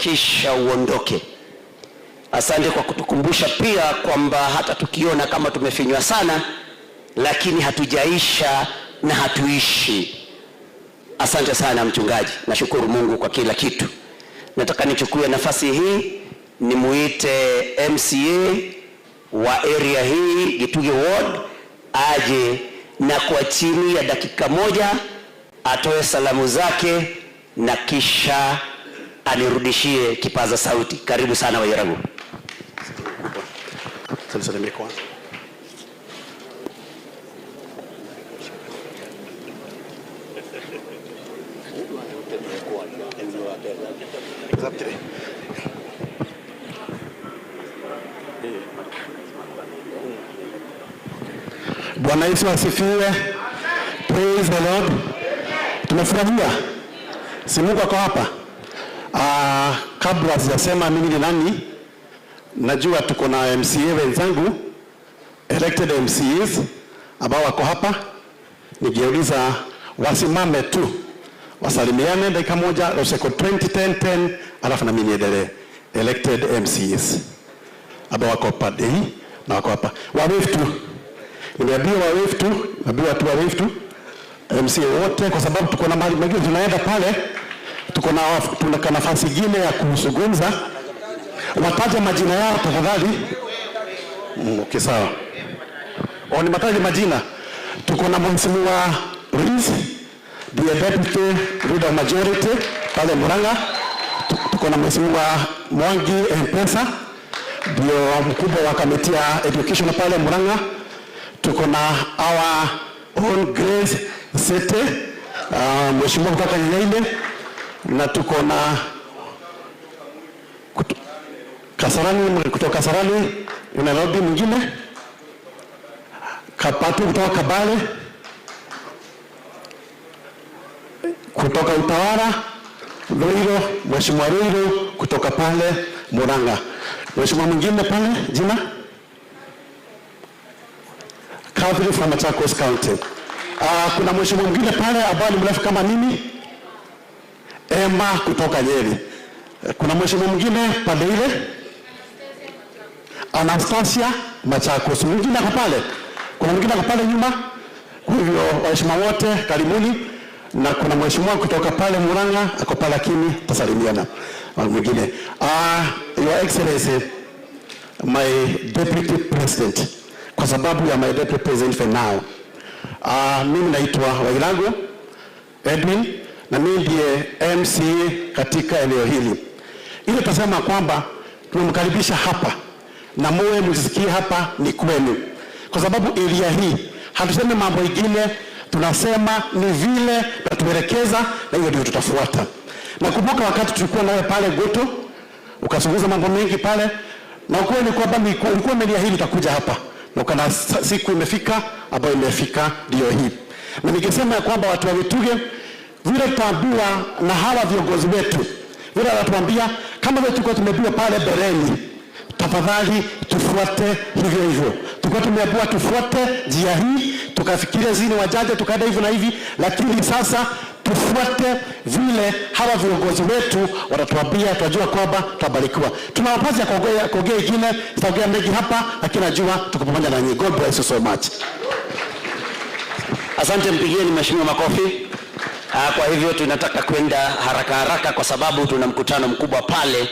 Kisha uondoke. Asante kwa kutukumbusha pia kwamba hata tukiona kama tumefinywa sana, lakini hatujaisha na hatuishi. Asante sana mchungaji, nashukuru Mungu kwa kila kitu. Nataka nichukue nafasi hii nimuite MCA wa area hii Gituge Ward aje na kwa chini ya dakika 1 atoe salamu zake na kisha anirudishie kipaza sauti. Karibu sana Wairagu. Bwana Yesu asifiwe. Praise the Lord. Tumefurahia. Si Mungu ako hapa. Kabla sijasema mimi ni nani, najua tuko na MCA wenzangu, elected MCAs ambao wako hapa. Ningeuliza wasimame tu wasalimiane dakika moja, Roseko 20 10 10, alafu na mimi niendelee. Elected MCAs ambao wako pande hii na wako hapa, wawave tu. Nimeambiwa wawave tu, nimeambiwa tu wawave tu MCA wote, kwa sababu tuko na mahali mengine tunaenda pale, tuko na tuna nafasi nyingine ya kuzungumza. Wataje majina yao tafadhali. Okay, sawa. O, nimataje majina. Tuko na Mheshimiwa Ruiz, the deputy leader of majority pale Murang'a. Tuko na Mheshimiwa Mwangi Mpesa, ndio mkubwa wa kamati ya education pale Murang'a. Tuko na our own Grace Sete, mheshimiwa kutoka Nyaile, na tuko na Kasarani, kutoka Kasarani Nairobi, mwingine Kapatu kutoka Kabale, kutoka Utawala Ruiru, Mheshimiwa Ruiru kutoka pale Murang'a. Mheshimiwa mwingine pale jina Calvin from Machakos County. Kuna mheshimiwa mwingine pale ambaye ni mrefu kama mimi, Emma kutoka Nyeri. Kuna mheshimiwa mwingine pale ile Anastasia Machakos. Mwingine ako pale. Kuna mwingine ako pale nyuma. Kwa hivyo waheshimiwa wote karibuni, na kuna mheshimiwa kutoka pale Murang'a ako pale, lakini tasalimiana mwingine. Your Excellency, my Deputy President, kwa sababu ya my Deputy President for now. Mimi naitwa Wairagu Edwin na mimi ndiye MCA katika eneo hili. Ili tutasema kwamba tumemkaribisha hapa na muwe msisikie hapa ni kwenu, kwa sababu area hii hatusemi mambo ingine, tunasema ni vile natuelekeza, na hiyo ndio tutafuata. Nakumbuka wakati tulikuwa nawe pale Goto, ukazungumza mambo mengi pale, na ukweli ni kwamba ulikuwa umeniahidi utakuja hapa, na kana siku imefika ambayo imefika ndio hii. Na nikisema ya kwamba watu wa Gituge vile tutaambiwa na hawa viongozi wetu, vile wanatuambia kama vile tulikuwa tumeambiwa pale bereni, tafadhali tufuate hivyo hivyo. Tulikuwa tumeambiwa tufuate njia hii, tukafikiria zini wajaje, tukaenda hivi na hivi, lakini sasa tufuate vile hawa viongozi wetu watatuambia, tunajua kwamba tutabarikiwa. Tuna nafasi ya kuongea ingine, sitaongea mengi hapa, lakini najua tuko pamoja na nyinyi. God bless you so much. Asante, mpigieni mheshimiwa makofi. Kwa hivyo tunataka kwenda haraka haraka kwa sababu tuna mkutano mkubwa pale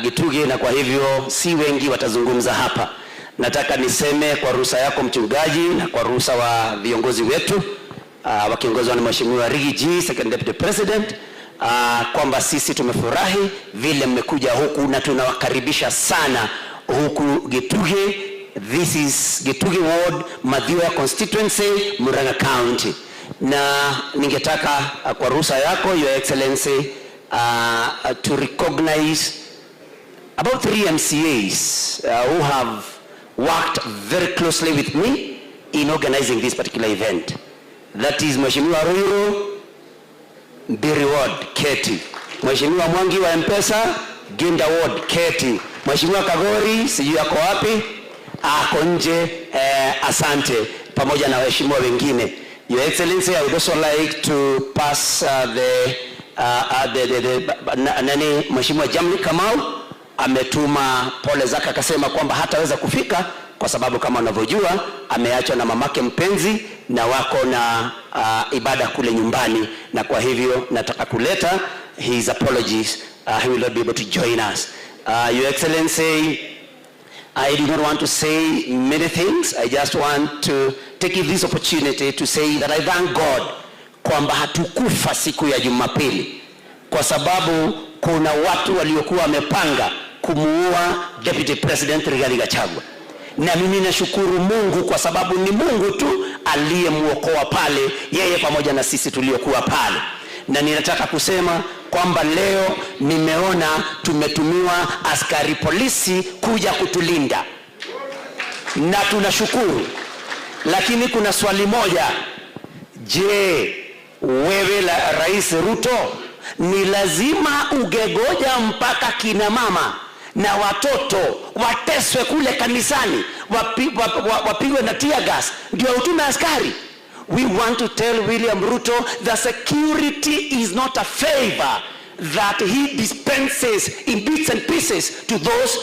Gituge, na kwa hivyo si wengi watazungumza hapa. Nataka niseme kwa ruhusa yako mchungaji, na kwa ruhusa wa viongozi wetu wakiongozwa na Mheshimiwa Riggy G, Second Deputy President, kwamba sisi tumefurahi vile mmekuja huku na tunawakaribisha sana huku Gituge. This is Gituge Ward, Mathioya Constituency, Murang'a County. Na ningetaka kwa ruhusa yako Your Excellency, to recognize about 3 MCAs who have worked very closely with me in organizing this particular event. That is Mheshimiwa Ruiru, Mbiri Ward, Keti. Mheshimiwa Mwangi wa M-Pesa, Ginda Ward, Keti. Mheshimiwa Kagori, sijui ako wapi? Ako nje, asante, pamoja na waheshimiwa wengine. Your Excellency, I would also like to pass the the nani, Mheshimiwa Jamli Kamau ametuma pole zake akasema kwamba hataweza kufika kwa sababu kama unavyojua ameachwa na mamake mpenzi na wako na ibada kule nyumbani, na kwa hivyo nataka kuleta his apologies. He will not be able to join us. Your Excellency, I do not want to say many things. I just want to take this opportunity to say that I thank God kwamba hatukufa siku ya Jumapili, kwa sababu kuna watu waliokuwa wamepanga kumuua Deputy President Rigathi Gachagua, na mimi nashukuru Mungu kwa sababu ni Mungu tu aliyemwokoa pale, yeye pamoja na sisi tuliokuwa pale. Na ninataka kusema kwamba leo nimeona tumetumiwa askari polisi kuja kutulinda na tunashukuru, lakini kuna swali moja. Je, wewe la Rais Ruto, ni lazima ungengoja mpaka kina mama na watoto wateswe kule kanisani wapigwe na tear gas ndio utume askari? We want to tell William Ruto the security is not a favor that he dispenses in bits and pieces to those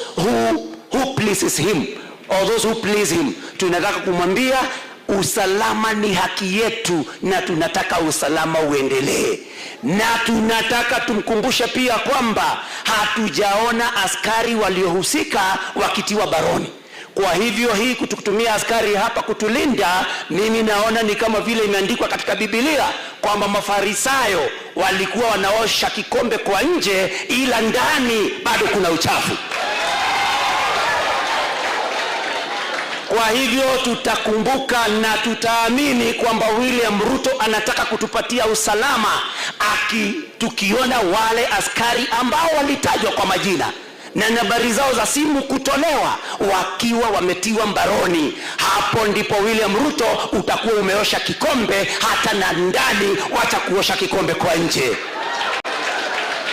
who pleases him or those who please him. Tunataka kumwambia usalama ni haki yetu na tunataka usalama uendelee, na tunataka tumkumbushe pia kwamba hatujaona askari waliohusika wakitiwa mbaroni. Kwa hivyo hii kututumia askari hapa kutulinda, mimi naona ni kama vile imeandikwa katika Biblia kwamba Mafarisayo walikuwa wanaosha kikombe kwa nje, ila ndani bado kuna uchafu. Kwa hivyo tutakumbuka na tutaamini kwamba William Ruto anataka kutupatia usalama tukiona wale askari ambao walitajwa kwa majina na nambari zao za simu kutolewa wakiwa wametiwa mbaroni. Hapo ndipo William Ruto utakuwa umeosha kikombe hata na ndani, wacha kuosha kikombe kwa nje.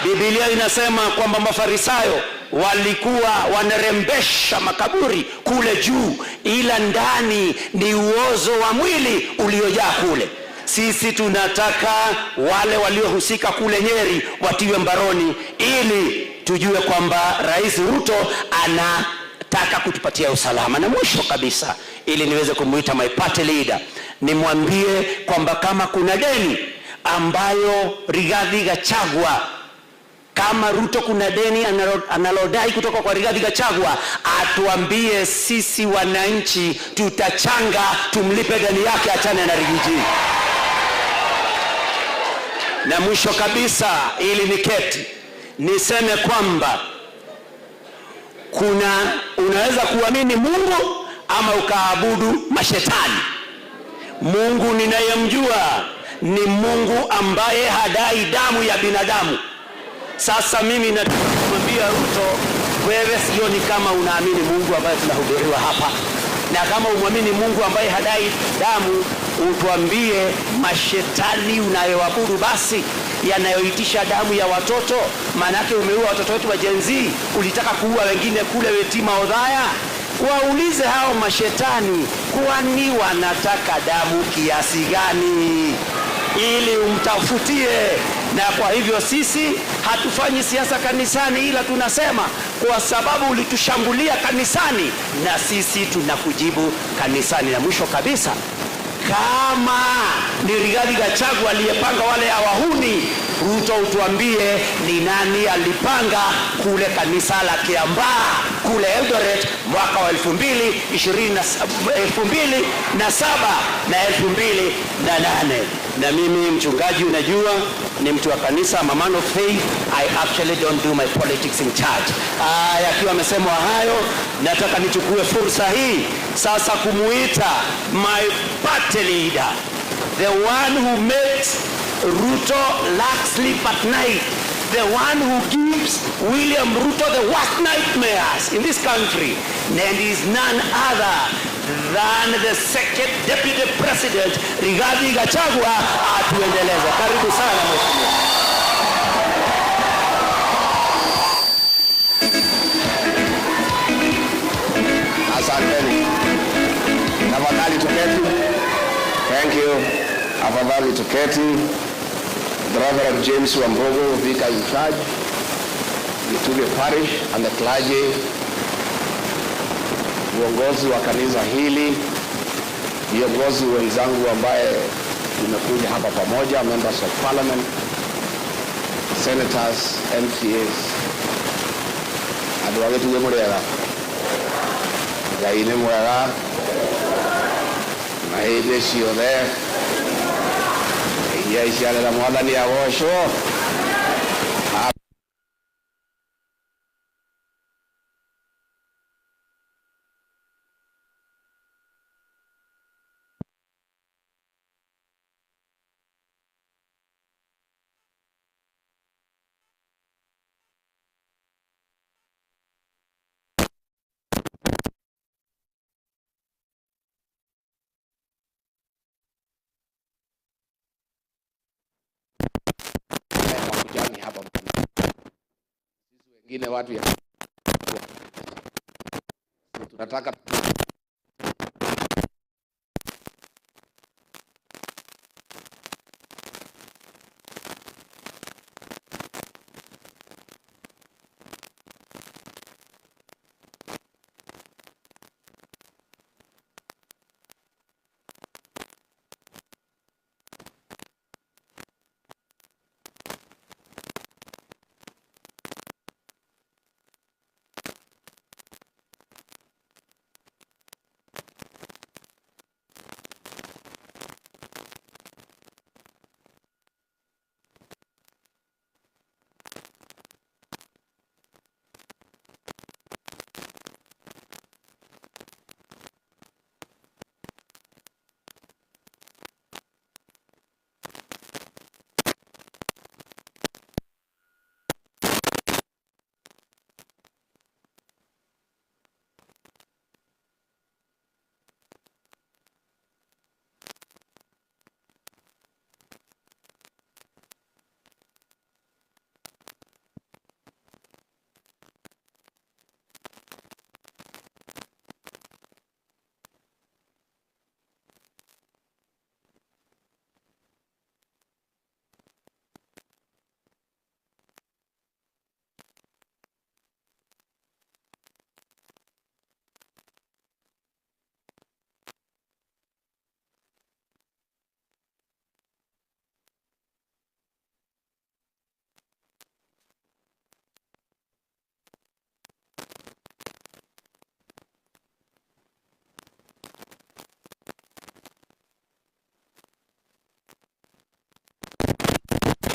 Biblia inasema kwamba Mafarisayo walikuwa wanarembesha makaburi kule juu, ila ndani ni uozo wa mwili uliojaa kule. Sisi tunataka wale waliohusika kule Nyeri watiwe mbaroni ili tujue kwamba Rais Ruto anataka kutupatia usalama. Na mwisho kabisa, ili niweze kumuita my party leader, nimwambie kwamba kama kuna deni ambayo Rigathi Gachagua, kama Ruto kuna deni analodai kutoka kwa Rigathi Gachagua, atuambie sisi wananchi tutachanga tumlipe deni yake, achane na Riggy G. Na mwisho kabisa, ili niketi niseme kwamba unaweza kuamini Mungu ama ukaabudu mashetani. Mungu ninayemjua ni Mungu ambaye hadai damu ya binadamu. Sasa mimi nataka kumwambia Ruto, wewe sioni kama unaamini Mungu ambaye tunahubiriwa hapa, na kama umwamini Mungu ambaye hadai damu, utuambie mashetani unayoabudu basi yanayoitisha damu ya watoto, maanake umeua watoto wetu wa Gen Z, ulitaka kuua wengine kule Wetima Othaya. Waulize hao mashetani, kwani wanataka damu kiasi gani ili umtafutie. Na kwa hivyo sisi hatufanyi siasa kanisani, ila tunasema kwa sababu ulitushambulia kanisani, na sisi tunakujibu kanisani. Na mwisho kabisa, kama ni Rigathi Gachagua aliyepanga wale wahuni, Ruto utuambie ni nani alipanga kule kanisa la Kiambaa kule Eldoret mwaka wa 2007 na 2008. Na mimi mchungaji, unajua ni mtu wa kanisa, I'm a man of faith. I actually don't do my politics in church. Yakiwa amesemwa hayo, nataka nichukue fursa hii sasa kumuita my party leader, the one who makes Ruto lack sleep at night, the one who gives William Ruto the worst nightmares in this country, and is none other than the second deputy president Rigathi Gachagua atuendeleze. Karibu sana mheshimiwa. Asanteni. Tafadhali tuketi. Thank you. Afadhali tuketi. Reverend James Wambogo, Vicar in charge, Gituge Parish and the clergy, uongozi wa kanisa hili, viongozi wenzangu ambaye tumekuja hapa pamoja, members of parliament, senators, MCAs, andũ a Gĩtugĩ mũrĩega, Ngai nĩ mwega na hĩndĩ ciothe, iria iciarĩra Mwathani agocwo. Hawakujangi hapa, sisi wengine watu ya tunataka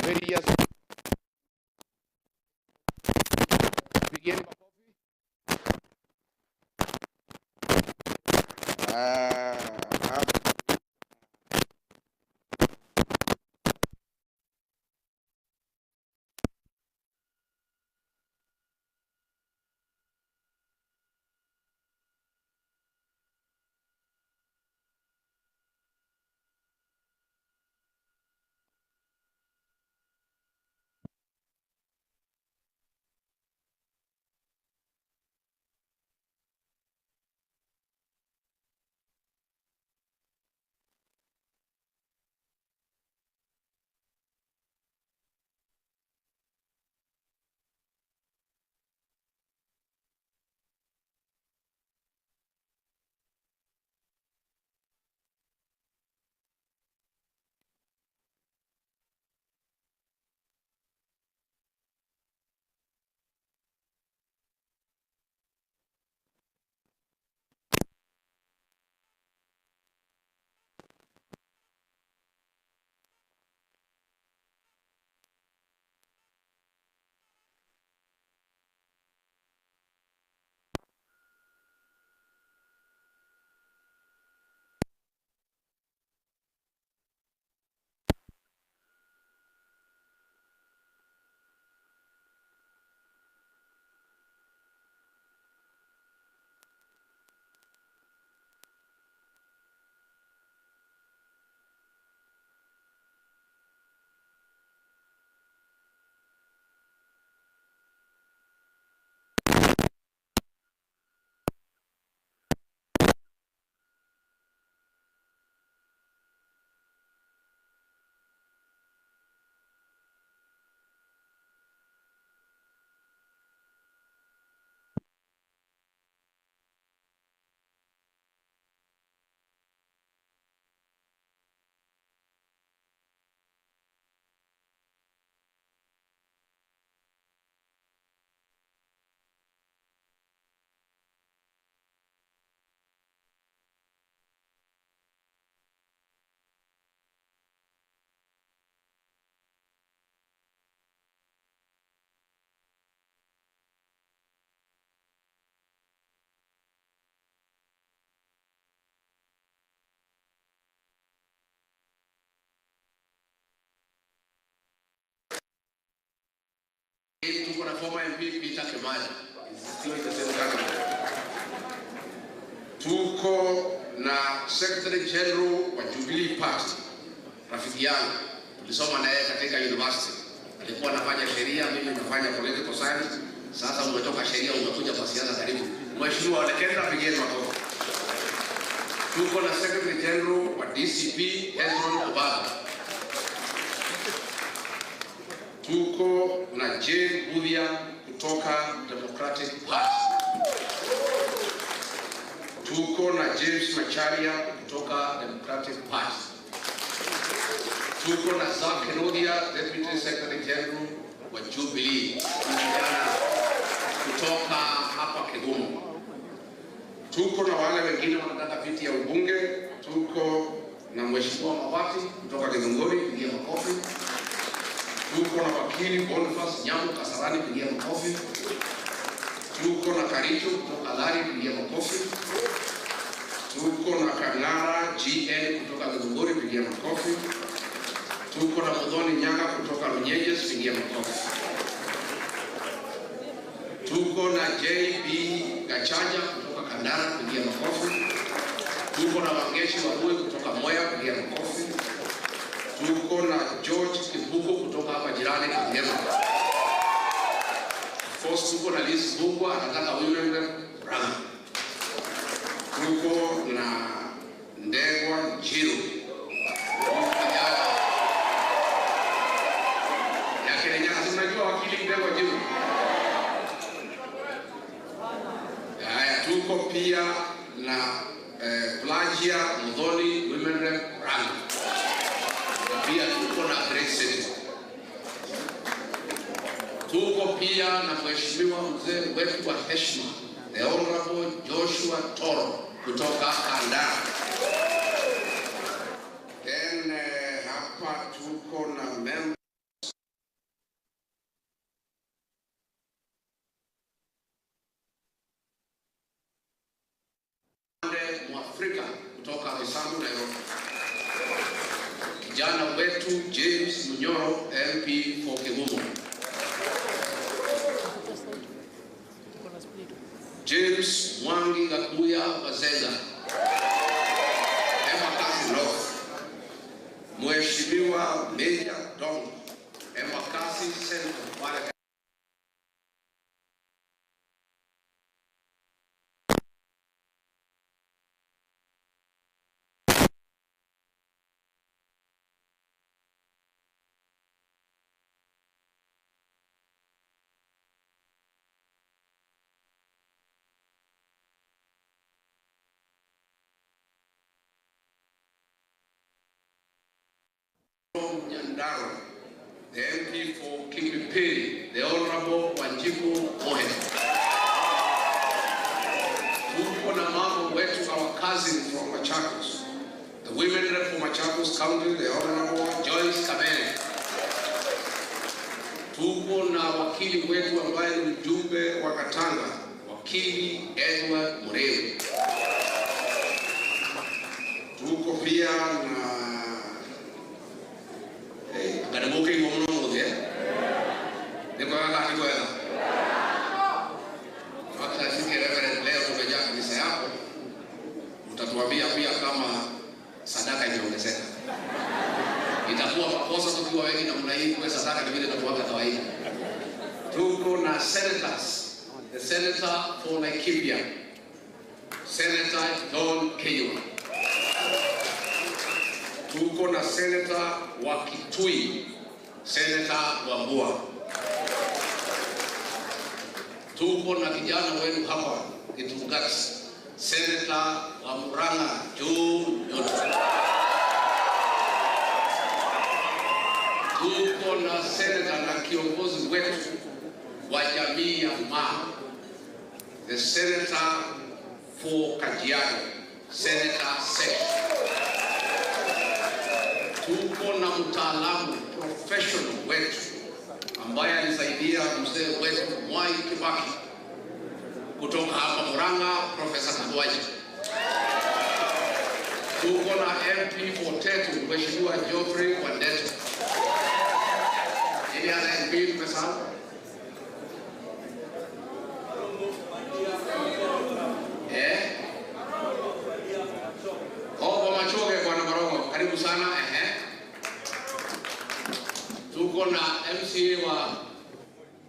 various. Pigieni makofi. Ah, Tuko na former MP Peter Kimani. Is still in the same category. Tuko na Secretary General wa Jubilee Party, rafiki yangu, tulisoma naye katika university. Alikuwa anafanya sheria, mimi nafanya political science. Sasa umetoka sheria umekuja kwa siasa, karibu. Mheshimiwa Ole Kenta, pigeni makofi. Tuko na Secretary General wa DCP Hezron Obado. Tuko na Jane Budhia kutoka Democratic Party. Tuko na James Macharia kutoka Democratic Party. Tuko na Zack Kinuthia, Deputy Secretary General wa Jubilee, kijana kutoka hapa Kigumo. Tuko na wale wengine wanataka viti ya ubunge. Tuko na Mheshimiwa Mabati kutoka Githunguri, pigia makofi. Tuko na wakili Boniface Nyamu Kasarani, pigia makofi. Tuko na Karicho kutoka Lari, pigia makofi. Tuko na Kang'ara GN kutoka Githunguri, pigia makofi. Tuko na Muthoni Nyaga kutoka Runyenjes, pigia makofi. Tuko na JB Gachanja kutoka Kandara, pigia makofi. Tuko na Wangeshi Wambui kutoka Mwea, pigia makofi. Tuko na George Kibuko kutoka hapa jirani Kangema. Of course, tuko na Liz Bungwa anataka women rep Murang'a. Tuko na Ndegwa Njiru, kijana ya Kirinyaga. Si mnajua wakili Ndegwa Njiru? Haya, tuko pia na Pelagia Muthoni, women rep Murang'a. Na pia tuko na Grace Senator. Tuko pia na mheshimiwa mzee wetu wa heshima, the Honorable Joshua Toro kutoka Kandara. Then hapa tuko na member Mwafrika kutoka Roysambu, Nairobi. Kijana wetu James Munyoro, MP for Kigumo. James Mwangi Gakuya Bazenga, Embakasi North. Mheshimiwa Meja Dong, Embakasi Central, pale Nyandarua, the MP for Kipipiri, the Honorable Wanjiku Mohe. Tuko na mama wetu, our cousin from Machakos, the women rep for Machakos County, the Honorable Joyce Kamene. Tuko na wakili wetu ambaye ni mjumbe wa Katanga, wakili Edward Mureu. Tuko pia na Karibuki ngono muthe. Niko kwega ni kwega. Hata sisi Reverend leo tumejaa kanisa yako. Utatuambia pia kama sadaka imeongezeka. Itakuwa makosa tukiwa wengi namna hii kwa sadaka ni vile itakuwa kawaida. Tuko na senators. The senator for Laikipia, Senator John Kinyua. Tuko na senator wa Kitui, Senator Wambua. Tuko na kijana wenu hapa Gitungati, Senator wa Murang'a Joe Nyutu. Tuko na senator na kiongozi wetu wa jamii ya Maa, the senator for Kajiado, Senator Seth. Tuko na mtaalamu professional wetu ambaye alisaidia mzee wetu Mwai Kibaki kutoka hapa Murang'a, Professor Kagwanja. Tuko na MP for Tetu, Mheshimiwa Geoffrey Wandeto. Any other MP tumesahau? Karibu sana. Tuko na MCA wa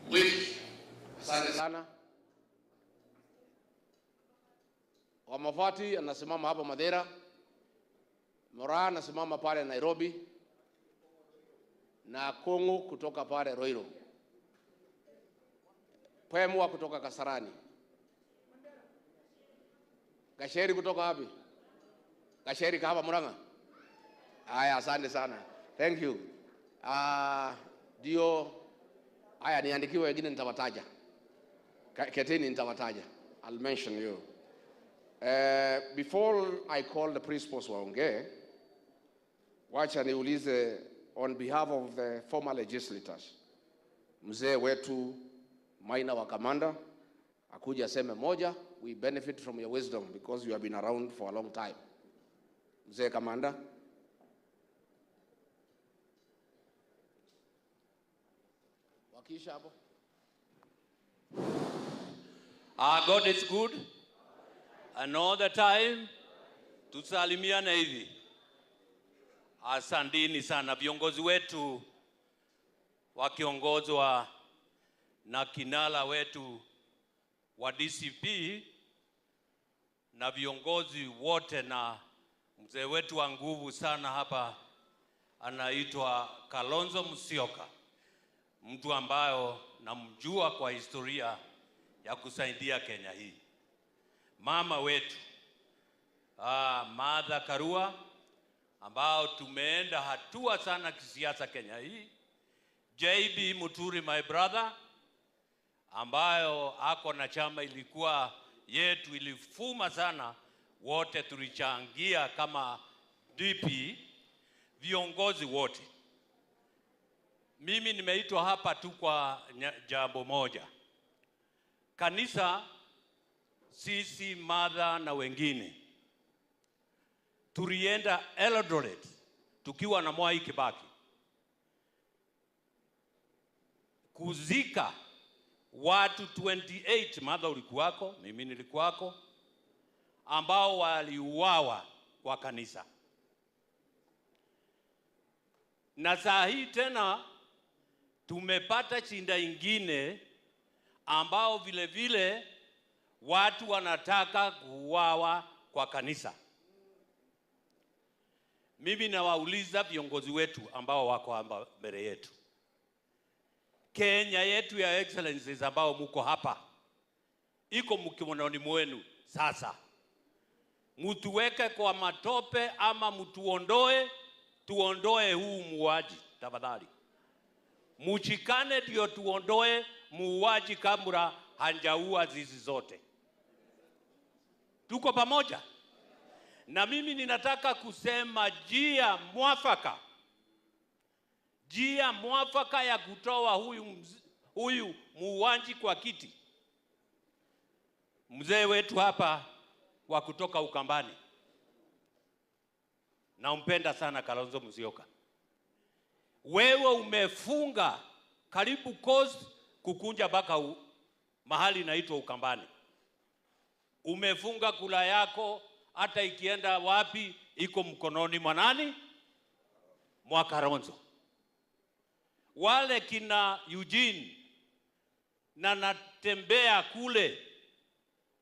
Mwiki, asante sana. Wa Mafati anasimama hapa Madera, Moraa anasimama pale Nairobi, na Kongo kutoka pale Roiro, Pwemwa kutoka Kasarani, Gasheri kutoka wapi? Gasheri kahapa Murang'a. Haya, asante sana, thank you. Ndio haya niandikiwe, wengine nitawataja. Keteni nitawataja. I'll mention you. Before I call the principals waongee, wacha niulize on behalf of the former legislators, mzee wetu Maina wa Kamanda akuja aseme moja. We benefit from your wisdom because you have been around for a long time. Mzee Kamanda. Wakisha hapo. Our God is good and all the time. Tusalimiane hivi. Asanteni sana viongozi wetu wakiongozwa na kinara wetu wa DCP na viongozi wote na mzee wetu wa nguvu sana hapa anaitwa Kalonzo Musyoka, mtu ambayo namjua kwa historia ya kusaidia Kenya hii. Mama wetu Martha Karua, ambao tumeenda hatua sana kisiasa Kenya hii. JB Muturi, my brother, ambayo ako na chama ilikuwa yetu ilifuma sana, wote tulichangia kama DP, viongozi wote. Mimi nimeitwa hapa tu kwa jambo moja. Kanisa, sisi Martha na wengine tulienda Eldoret tukiwa na Mwai Kibaki kuzika watu 28. Martha ulikuwako, mimi nilikuwako, ambao waliuawa kwa kanisa. Na saa hii tena tumepata shinda ingine ambao vile vile watu wanataka kuuawa kwa kanisa. Mimi nawauliza viongozi wetu ambao wako hapa mbele yetu, Kenya yetu ya excellencies ambao muko hapa, iko mkononi mwenu sasa. Mtuweke kwa matope ama mtuondoe, tuondoe huu muuaji tafadhali. Muchikane ndio tuondoe muuaji kabla hajaua zizi zote. Tuko pamoja? Na mimi ninataka kusema njia mwafaka, njia mwafaka ya kutoa huyu muuaji kwa kiti. Mzee wetu hapa wa kutoka Ukambani, nampenda sana Kalonzo Musyoka. Wewe umefunga karibu coast kukunja mpaka mahali inaitwa Ukambani. Umefunga kula yako, hata ikienda wapi iko mkononi mwa nani? Mwa Kalonzo. Wale kina Eugene na natembea kule,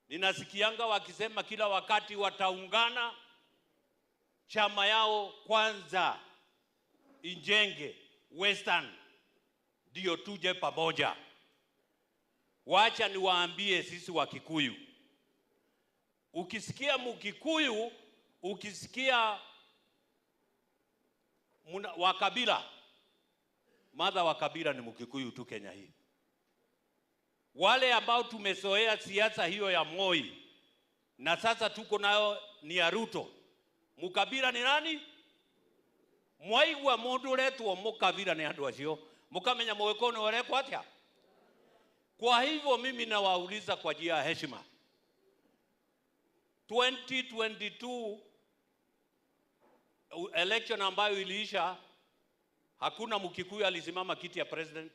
ninasikianga wakisema kila wakati wataungana, chama yao kwanza ijenge Western ndio tuje pamoja. Wacha niwaambie sisi wa Kikuyu, ukisikia Mkikuyu, ukisikia wa kabila, Martha wa kabila ni Mkikuyu tu Kenya hii. Wale ambao tumezoea siasa hiyo ya Moi na sasa tuko nayo ni ya Ruto. Mukabila ni nani? Mwaigua mundu uretwo mukabila ni andu acio, mukamenya mwiko ni urekwo atia. Kwa hivyo mimi nawauliza kwa njia ya heshima, 2022 election ambayo iliisha, hakuna Mkikuyu alisimama kiti ya president.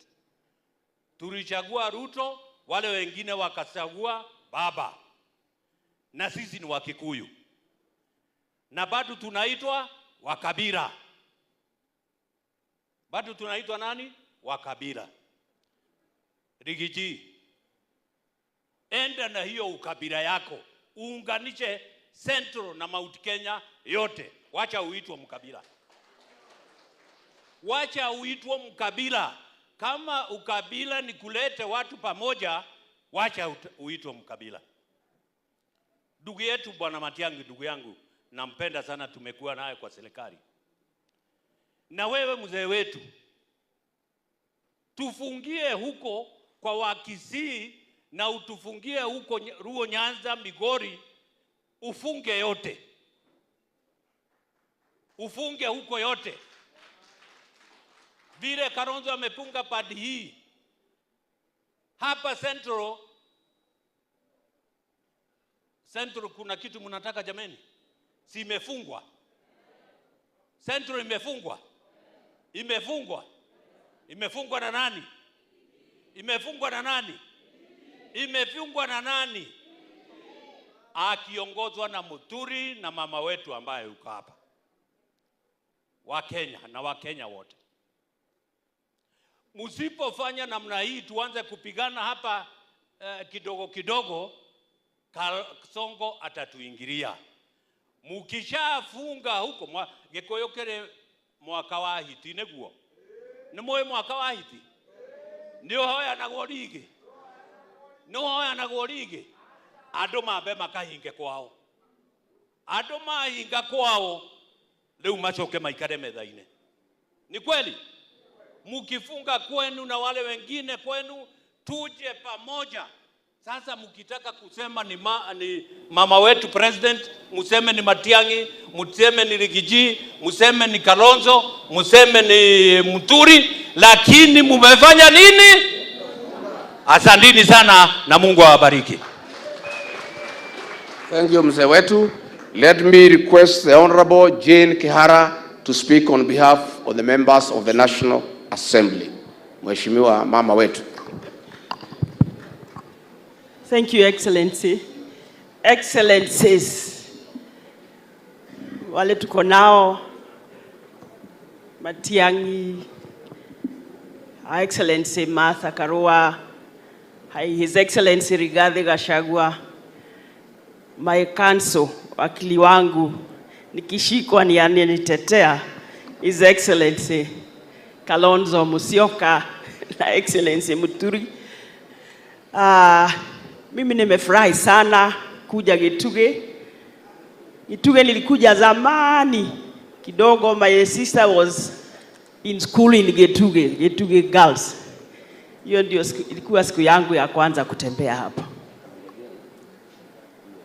Tulichagua Ruto, wale wengine wakachagua Baba, na sisi ni Wakikuyu na bado tunaitwa Wakabila. Bado tunaitwa nani? Wakabila. Riggy G, enda na hiyo ukabila yako, uunganishe Central na Mount Kenya yote. Wacha uitwe mkabila, wacha uitwe mkabila. Kama ukabila ni kulete watu pamoja, wacha uitwe mkabila. Ndugu yetu Bwana Matiang'i, ndugu yangu, nampenda sana, tumekuwa naye kwa serikali. Na wewe mzee wetu, tufungie huko kwa Wakisii na utufungie huko Luo Nyanza, Migori, ufunge yote, ufunge huko yote. Vile Kalonzo amefunga padi hii hapa Central. Central kuna kitu mnataka jameni? Si imefungwa? Central imefungwa, imefungwa, imefungwa na nani? Imefungwa na nani? Imefungwa na nani? Akiongozwa na Muturi na mama wetu ambaye yuko hapa, Wakenya na Wakenya wote. Msipofanya namna hii, tuanze kupigana hapa kidogo kidogo, Kasongo atatuingilia. Mukishafunga huko Gikuyu kiri mwaka wa hiti niguo nĩ mũĩ mwaka wa hiti nĩ ũhoyanagwo rĩngĩ, nĩ ũhoyanagwo rĩngĩ, andũ mambe makahinge kwao, andũ mahinga kwao rĩu macoke maikare metha-inĩ. Ni kweli? Mkifunga kwenu na wale wengine kwenu, tuje pamoja. Sasa mkitaka kusema ni mama wetu president, museme ni Matiang'i, museme ni Riggy G, museme ni Kalonzo, museme ni Muturi, lakini mumefanya nini? Asanteni sana na Mungu awabariki. Thank you, mzee wetu. Let me request the Honorable Jane Kihara to speak on behalf of the members of the National Assembly. Mheshimiwa mama wetu. Thank you, Excellency. Excellencies, wale tuko nao, Matiang'i, Her Excellency Martha Karua, His Excellency Rigathi Gachagua, my counsel, wakili wangu, nikishikwa ni ananitetea, His Excellency Kalonzo Musyoka na Excellency Muturi. Mimi nimefurahi sana kuja Gituge. Gituge nilikuja zamani kidogo. My sister was in school in Gituge, Gituge Girls. Hiyo ndio ilikuwa siku yangu ya kwanza kutembea hapa,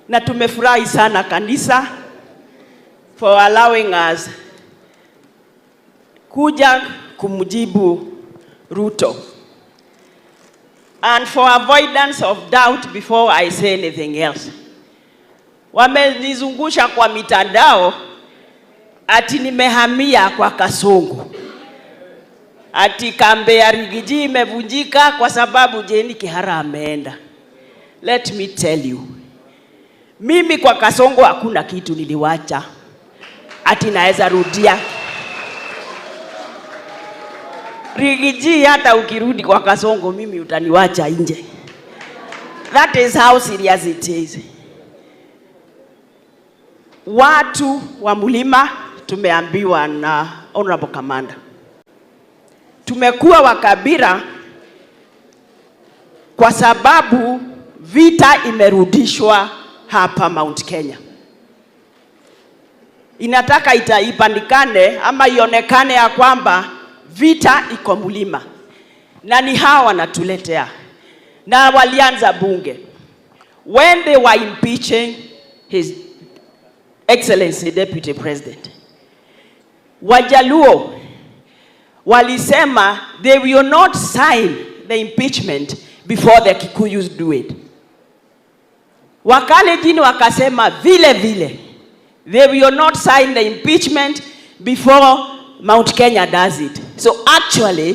na tumefurahi sana kanisa for allowing us kuja kumjibu Ruto. And for avoidance of doubt, before I say anything else, wamenizungusha kwa mitandao ati nimehamia kwa Kasongo, ati kambi ya Riggy G imevunjika kwa sababu Jane Kihara ameenda. Let me tell you, mimi kwa Kasongo hakuna kitu niliwacha ati naweza rudia. Riggy G, hata ukirudi kwa Kasongo mimi utaniwacha nje. That is how serious it is. Watu wa mlima tumeambiwa na Honorable Commander, tumekuwa wakabila kwa sababu vita imerudishwa hapa Mount Kenya. Inataka ipandikane ama ionekane ya kwamba vita iko mlima, na ni hawa wanatuletea, na walianza bunge when they were impeaching His Excellency Deputy President. Wajaluo walisema they will not sign the impeachment before the Kikuyus do it. Wakalenjin wakasema vile vile they will not sign the impeachment before Mount Kenya does it. So actually,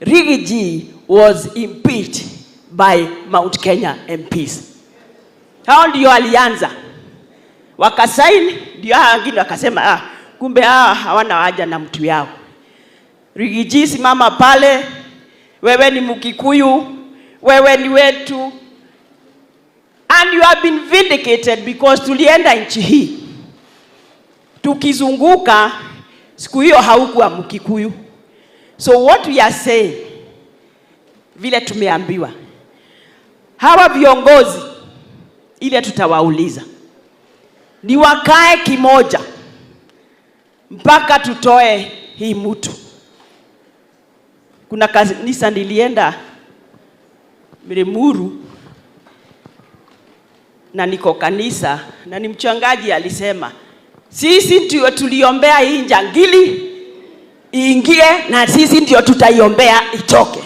Riggy G was impeached by Mount Kenya MPs. Hao ndio alianza. Wakasaini, ndio hao wengine wakasema, ah, Kumbe hawa hawana haja na mtu yao. Riggy G, simama pale, wewe ni Mkikuyu, wewe ni wetu. And you have been vindicated because tulienda nchi hii tukizunguka, siku hiyo haukuwa Mkikuyu. So what we are saying, vile tumeambiwa, hawa viongozi ile tutawauliza ni wakae kimoja mpaka tutoe hii mtu. Kuna kanisa nilienda Limuru na niko kanisa na ni mchungaji alisema, sisi ndio tuliombea hii jangili iingie na sisi ndio tutaiombea itoke.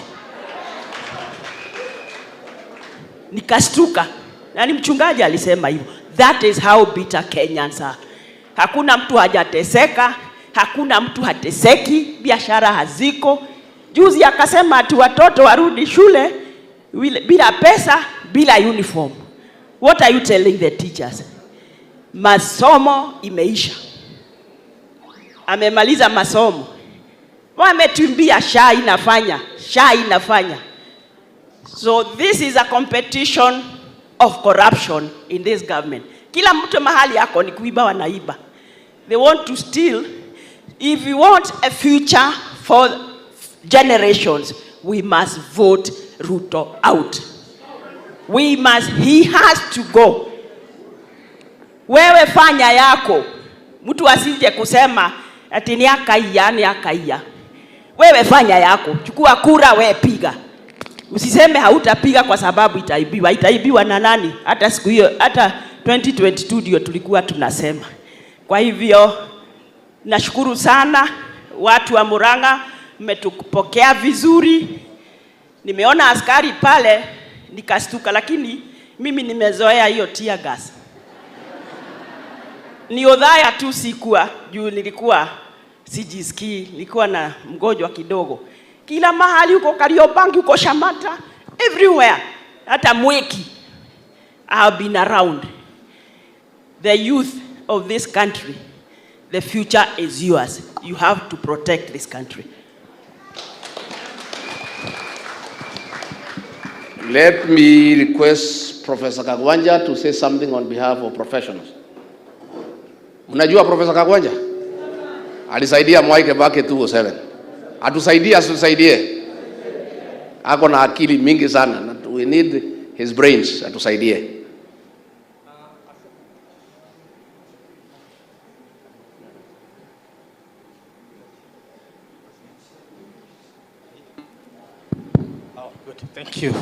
Nikastuka, na ni mchungaji alisema hivyo. That is how bitter Kenyans are. Hakuna mtu hajateseka, hakuna mtu hateseki, biashara haziko. Juzi akasema ati watoto warudi shule bila pesa, bila uniform. What are you telling the teachers? Masomo imeisha. Amemaliza masomo. Wametuambia SHA inafanya, SHA inafanya. So this is a competition of corruption in this government. Kila mtu mahali yako ni kuiba, wanaiba. They want to steal. If you want a future for generations, we must vote Ruto out. We must, he has to go. Wewe fanya yako. Mtu asije kusema ati ni akaiya, ni akaiya. Wewe fanya yako. Chukua kura, wewe piga. Usiseme hautapiga kwa sababu itaibiwa. Itaibiwa na nani? Hata siku hiyo, hata 2022 ndio tulikuwa tunasema. Kwa hivyo nashukuru sana watu wa Murang'a, mmetupokea vizuri. Nimeona askari pale nikastuka, lakini mimi nimezoea hiyo tear gas. Ni Othaya tu sikuwa, juu nilikuwa sijisikii, nilikuwa na mgonjwa kidogo. Kila mahali huko Kariobangi, huko Shamata, everywhere, hata Mwiki. I have been around. The youth of this country, the future is yours. You have to protect this country. Let me request Professor Kagwanja to say something on behalf of professionals. Mnajua Professor Kagwanja? Alisaidia Mwai Kibaki 2007. Atusaidie asitusaidie? Ako na akili mingi sana. We need his brains, atusaidie. Oh, good. Thank you.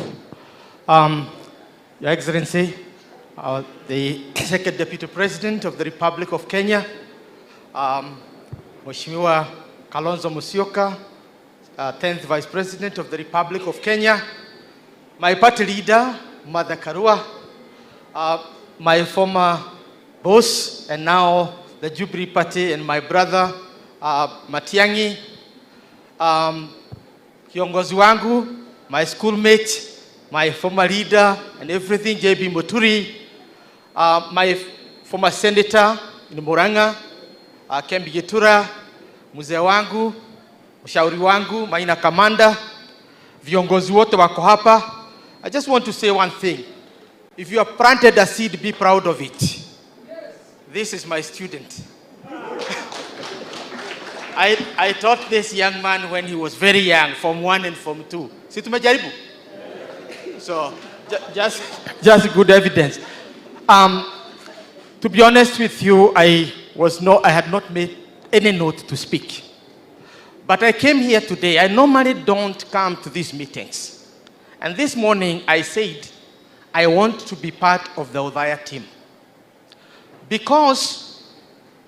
Your Excellency, the Second Deputy President of the Republic of Kenya, Mheshimiwa Kalonzo Musyoka, 10th Vice President of the Republic of Kenya, my party leader, Martha Karua, my former boss and now the Jubilee Party and my brother, Matiang'i, kiongozi wangu, my schoolmate, my former leader and everything, JB Muturi, my former senator in Murang'a, Kembi Gitura, mzee wangu, mshauri wangu, Maina Kamanda, viongozi wote wako hapa. I just want to say one thing. If you have planted a seed, be proud of it. This is my student. I taught this young man when he was very young, Form 1 and Form 2. Si tumejaribu? So, just good evidence. To be honest with you, I had not made any note to speak. But I came here today. I normally don't come to these meetings. And this morning I said, I want to be part of the Othaya team. Because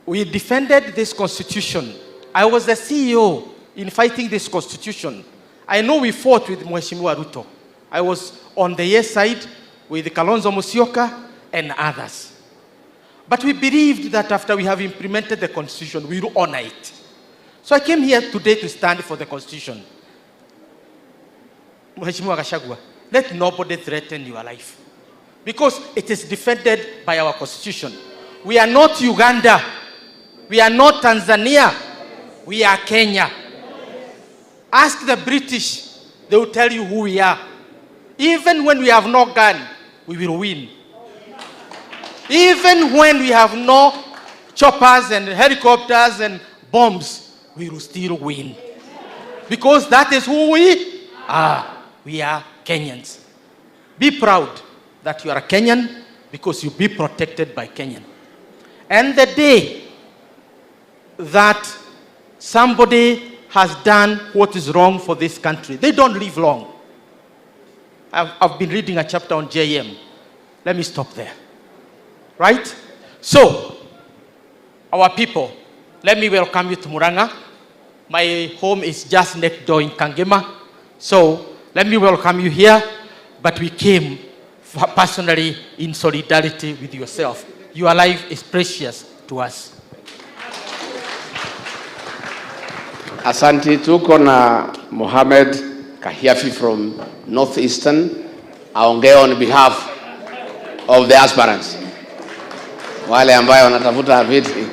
we defended this constitution. I was the CEO in fighting this constitution. I know we fought with Mheshimiwa Ruto. I was on the yes side with Kalonzo Musyoka and others. But we believed that after we have implemented the constitution, we will honor it. So I came here today to stand for the constitution. Mheshimiwa Gachagua, let nobody threaten your life. Because it is defended by our constitution. We are not Uganda. We are not Tanzania. We are Kenya. Ask the British, they will tell you who we are. Even when we have no gun, we will win. Even when we have no choppers and helicopters and bombs, we will still win. Because that is who we are. We are Kenyans. Be proud that you are a Kenyan because you'll be protected by Kenyan. And the day that somebody has done what is wrong for this country, they don't live long. I've been reading a chapter on JM. Let me stop there. Right? So, our people, let me welcome you to Murang'a. My home is just next door in Kangema. So, let me welcome you here. But we came personally in solidarity with yourself. Your life is precious to us. Asante. Tuko na Mohamed Kahiafi from Northeastern aongee on behalf of the aspirants, wale ambayo wanatafuta viti.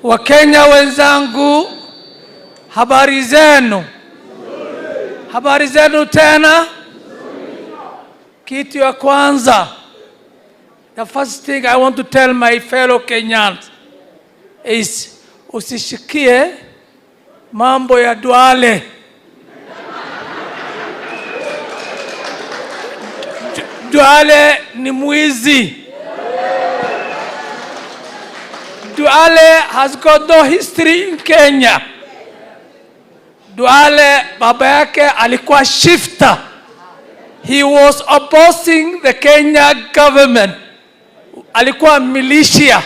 Wakenya wenzangu, habari zenu? Habari zenu tena. Kitu ya kwanza, the first thing I want to tell my fellow Kenyans is usishikie mambo ya Duale. Duale ni mwizi. Duale has got no history in Kenya. Duale baba yake alikuwa shifta. He was opposing the Kenya government. Alikuwa militia.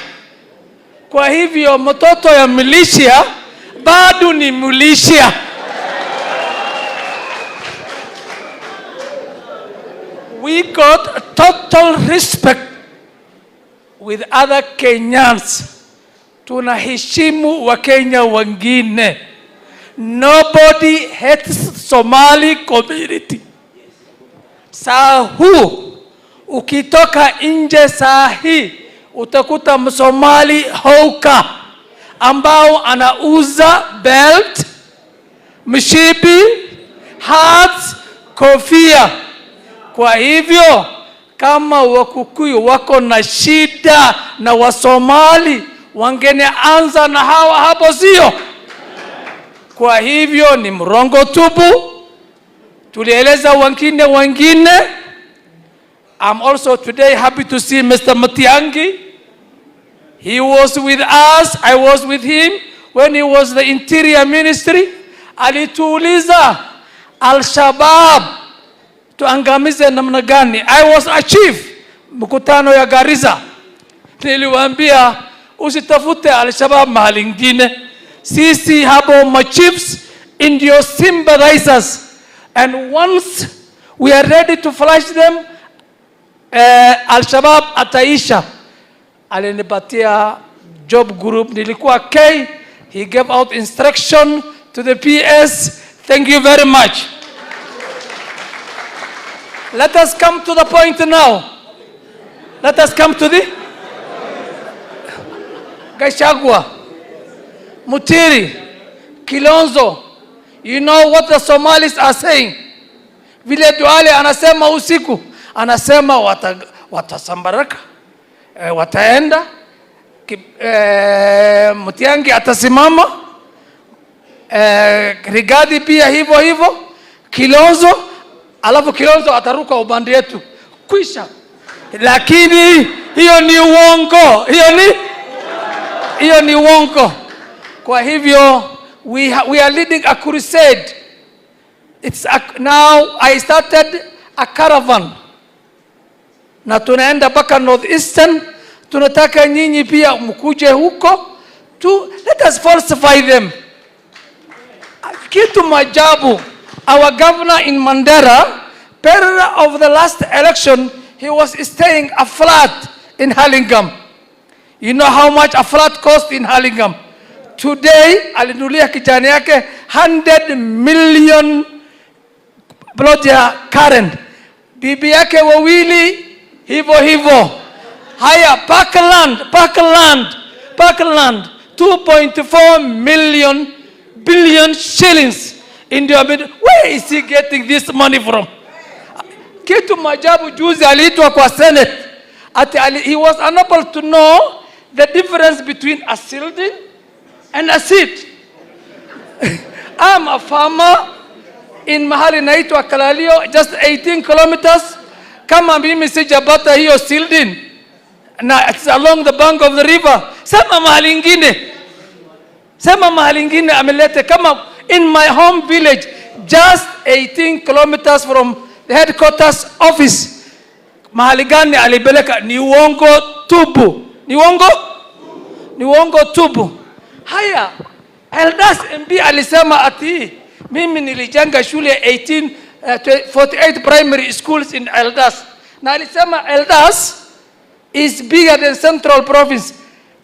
Kwa hivyo mtoto ya militia bado ni militia. We got total respect with other Kenyans. Tunaheshimu Wakenya wengine. Nobody hates Somali community. Saa huu ukitoka nje saa hii utakuta Msomali hawker ambao anauza belt, mshipi, hats, kofia. Kwa hivyo kama Wakikuyu wako na shida na Wasomali wangeanza na hawa hapo, sio? Kwa hivyo ni mrongo tupu. Tulieleza wengine. I'm also today happy to see Mr. Matiang'i. He was with us, I was with him when he was the interior ministry. Alituuliza Al-Shabaab tuangamize namna gani? I was a chief mkutano ya Garissa. Niliwaambia usitafute Al-Shabaab mahali ingine. Sisi hapo machiefs ndio sympathizers, and once we are ready to flush them, Al-Shabaab ataisha. Alinipatia job group, nilikuwa K. He gave out instruction to the PS. Thank you very much. Let us come to the point now. Let us come to the Gachagua, Muturi, Kilonzo. You know what the Somalis are saying? Vile Duale anasema usiku, anasema watasambaraka, wataenda Matiang'i atasimama, Rigathi pia hivyo hivyo, Kilonzo, alafu Kilonzo ataruka upande yetu, kwisha. Lakini hiyo ni uongo, hiyo ni uongo. Kwa hivyo we are leading a crusade. Now I started a caravan na tunaenda mpaka Northeastern. Tunataka nyinyi pia mkuje huko tu, let us falsify them. Kitu majabu, our governor in Mandera, period of the last election, he was staying a flat in Hurlingham. You know how much a flat cost in Hurlingham? Today alinunulia kijana yake 100 million plot ya Karen, bibi yake wawili hivyo hivyo. Haya, Parkland, Parkland, Parkland 2.4 million billion shillings ndio. Where is he getting this money from? Kitu majabu, juzi aliitwa kwa Senate ati he was unable to know the difference between a seedling and a seed. I'm a farmer in mahali naitwa Kalalio, just 18 kilometers. Kama mimi sijapata hiyo seedling na it's along the bank of the river, sema mahali ingine, sema mahali ingine amelete. Kama in my home village, just 18 kilometers from the headquarters office, mahali gani alipeleka? Ni uongo tupu, ni uongo, ni uongo tupu. Haya, Eldas MB alisema ati mimi nilijenga shule 48 primary schools in Eldas, na alisema Eldas is bigger than Central Province.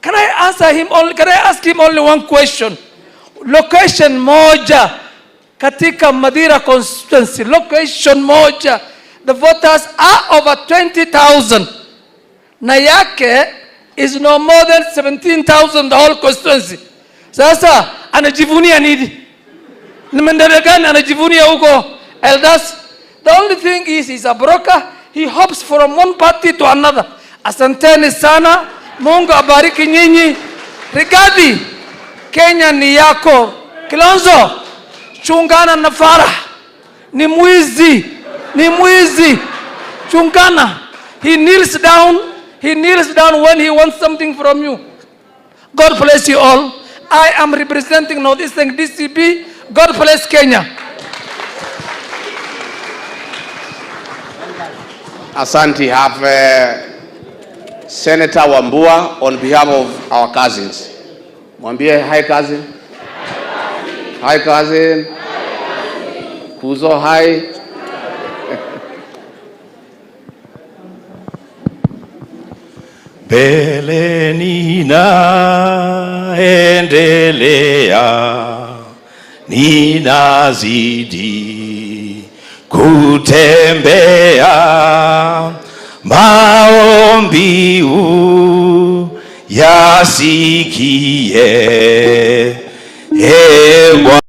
Can I answer him only, can I ask him only one question? Location moja katika Mathira constituency, location moja, the voters are over 20,000 na yake is no more than 17,000, the whole constituency. Sasa anajivunia nini? Ni maendeleo gani anajivunia huko Eldas? The only thing is he's a broker. He hops from one party to another. Asanteni sana. Mungu abariki nyinyi. Rigathi, Kenya ni yako. Kilonzo, chungana na Farah. Ni mwizi, ni mwizi. Chungana. He kneels down. He kneels down when he wants something from you. God bless you all. I am representing Northeastern DCP. God bless Kenya. Asante. Have Senator Wambua on behalf of our cousins. Mwambie hi cousin. Hi cousin. Kuzo hi. Mbele ninaendelea, ninazidi kutembea, maombi uyasikie, e Bwana.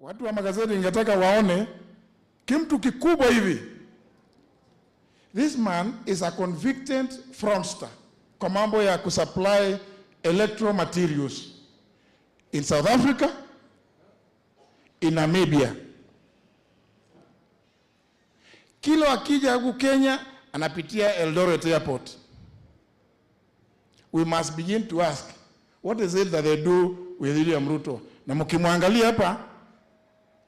Watu wa magazeti ningetaka waone kimtu kikubwa hivi. This man is a convicted fraudster kwa mambo ya kusupply electro materials in South Africa, in Namibia. Kila akija huku Kenya anapitia Eldoret Airport. We must begin to ask, what is it that they do with William Ruto? Na mkimwangalia hapa,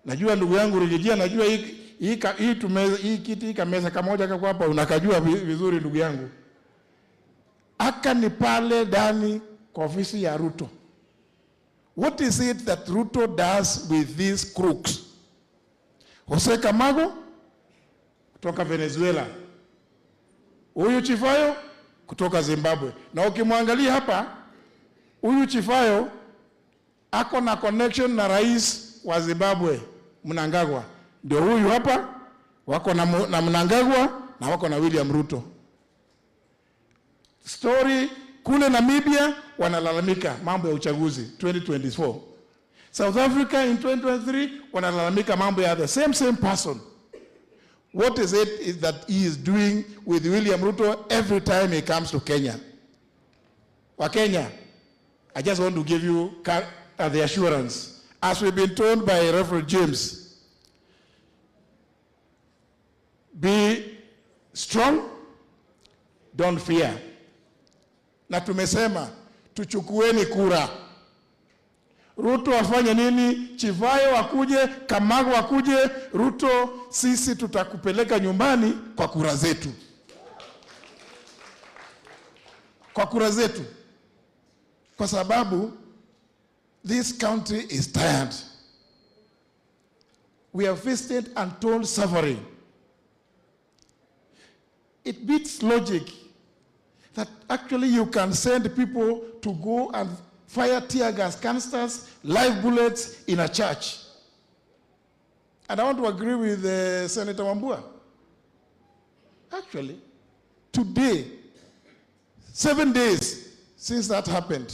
najua ndugu yangu Riggy G, najua hii kiti hii kameza kamoja kako hapa, unakajua vizuri ndugu yangu. Aka ni pale ndani kwa ofisi ya Ruto. What is it that Ruto does with these crooks? Jose Camargo kutoka Venezuela. Huyu Chivayo kutoka Zimbabwe. Na ukimwangalia hapa, huyu Chivayo ako na connection na rais wa Zimbabwe, Mnangagwa. Ndio huyu hapa, wako na Mnangagwa na wako na William Ruto. Story kule Namibia wanalalamika mambo ya uchaguzi 2024. South Africa in 2023 wanalalamika mambo ya the same person. What is it is that he is doing with William Ruto every time he comes to Kenya? Wa Kenya, I just want to give you the assurance. As we've been told by Reverend James, be strong, don't fear. Na tumesema tuchukueni kura. Ruto afanye nini? Chivayo akuje, Camargo akuje, Ruto sisi tutakupeleka nyumbani kwa kura zetu. Kwa kura zetu. Kwa sababu this country is tired. We have faced untold suffering. It beats logic that actually you can send people to go and fire tear gas canisters, live bullets in a church. And I want to agree with Senator Wambua. Actually, today, 7 days since that happened,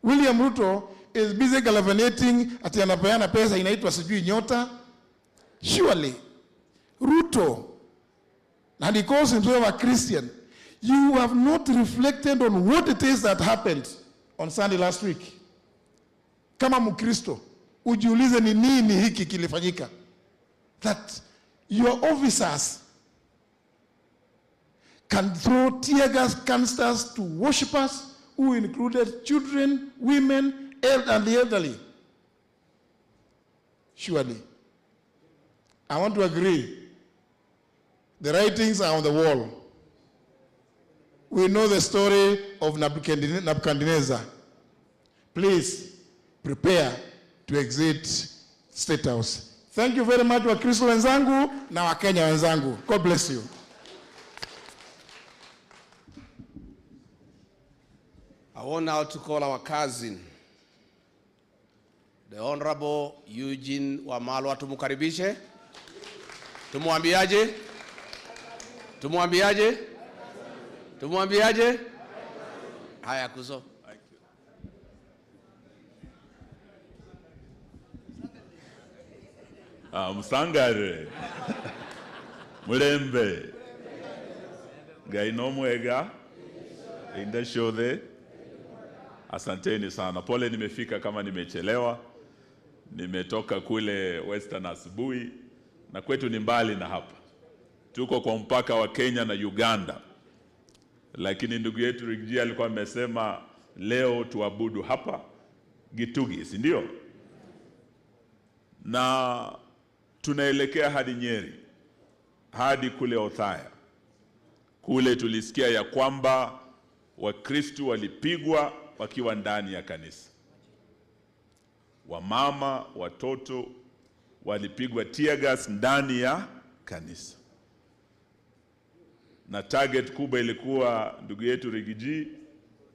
William Ruto is busy gallivanting ati anapeana pesa inaitwa sijui nyota. Surely, Ruto, and he calls himself a Christian, you have not reflected on what it is that happened on Sunday last week. Kama Mkristo, ujiulize ni nini hiki kilifanyika. That your officers can throw tear gas canisters to worshippers who included children, women, and the elderly. Surely, I want to agree. The writings are on the wall. We know the story of Nebuchadnezzar. Please prepare to exit State House. Thank you very much, Wakristo wenzangu na Wakenya wenzangu. God bless you. I want now to call our cousin, the Honorable Eugene Wamalwa. Tumukaribishe. Tumuambiaje? Tumuambiaje? Tumuambiaje? Haya, kuzo. Msangare. Mulembe. Gaino mwega. Inda shodhe. Asanteni sana. Pole nimefika kama nimechelewa. Nimetoka kule Western asubuhi na kwetu ni mbali na hapa. Tuko kwa mpaka wa Kenya na Uganda. Lakini ndugu yetu Riggy G alikuwa amesema leo tuabudu hapa Gitugi, si ndio? Na tunaelekea hadi Nyeri, hadi kule Othaya. Kule tulisikia ya kwamba Wakristo walipigwa wakiwa ndani ya kanisa. Wamama, watoto walipigwa tear gas ndani ya kanisa. Na target kubwa ilikuwa ndugu yetu Riggy G.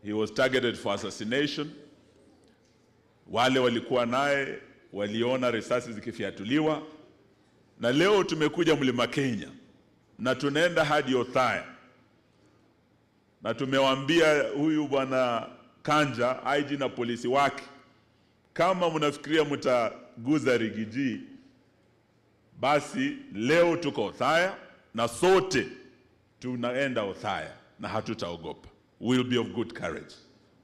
He was targeted for assassination. Wale walikuwa naye waliona risasi zikifiatuliwa. Na leo tumekuja Mlima Kenya na tunaenda hadi Othaya. Na tumewaambia huyu bwana Kanja, IG na polisi wake, kama mnafikiria mta mkaguza Riggy G, basi leo tuko Othaya na sote tunaenda Othaya na hatutaogopa. We'll be of good courage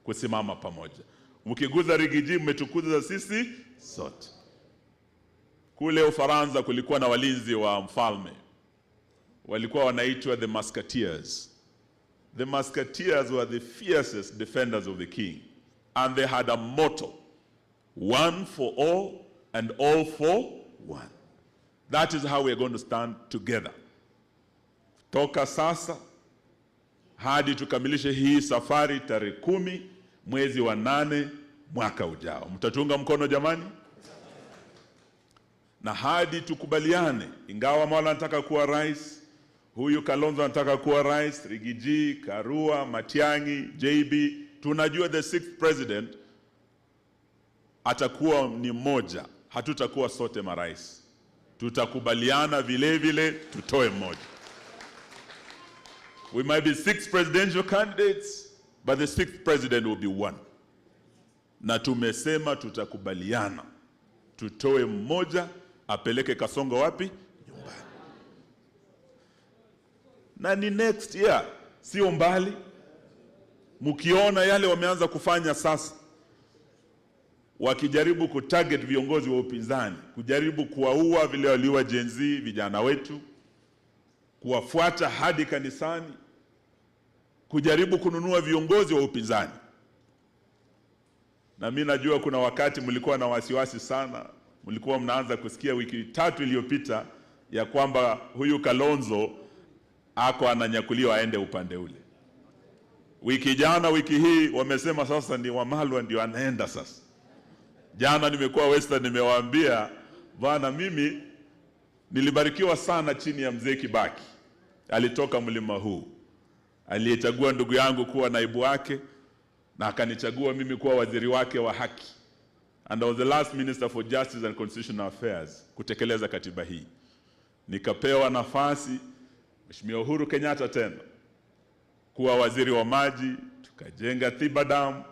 kusimama pamoja. Mkiguza Riggy G mmetukuza sisi sote. Kule Ufaransa kulikuwa na walinzi wa mfalme, walikuwa wanaitwa the Musketeers. The Musketeers were the fiercest defenders of the king, and they had a motto: one for all and all for one. That is how we are going to stand together. Toka sasa hadi tukamilishe hii safari tarehe 10 mwezi wa 8 mwaka ujao. Mtatunga mkono jamani? Na hadi tukubaliane, ingawa Mola anataka kuwa rais, huyu Kalonzo anataka kuwa rais, Riggy G, Karua, Matiang'i, JB, tunajua the 6th president atakuwa ni mmoja, hatutakuwa sote marais. Tutakubaliana vile vile tutoe mmoja. We might be 6 presidential candidates, but the 6th president will be one. Na tumesema tutakubaliana tutoe mmoja, apeleke Kasongo wapi? Nyumbani. Na ni next year, sio mbali. Mkiona yale wameanza kufanya sasa, wakijaribu kutarget viongozi wa upinzani, kujaribu kuwaua vile waliua Gen Z vijana wetu, kuwafuata hadi kanisani, kujaribu kununua viongozi wa upinzani. Na mimi najua kuna wakati mlikuwa na wasiwasi sana, mlikuwa mnaanza kusikia wiki 3 iliyopita ya kwamba huyu Kalonzo ako ananyakuliwa aende upande ule. Wiki jana, wiki hii wamesema sasa ni Wamalwa ndio anaenda sasa. Jana nimekuwa Western, nimewaambia bwana, mimi nilibarikiwa sana chini ya mzee Kibaki. Alitoka mlima huu, aliyechagua ndugu yangu kuwa naibu wake na akanichagua mimi kuwa waziri wake wa haki. And I was the last minister for justice and constitutional affairs kutekeleza katiba hii. Nikapewa nafasi Mheshimiwa Uhuru Kenyatta tena kuwa waziri wa maji, tukajenga Thiba Dam,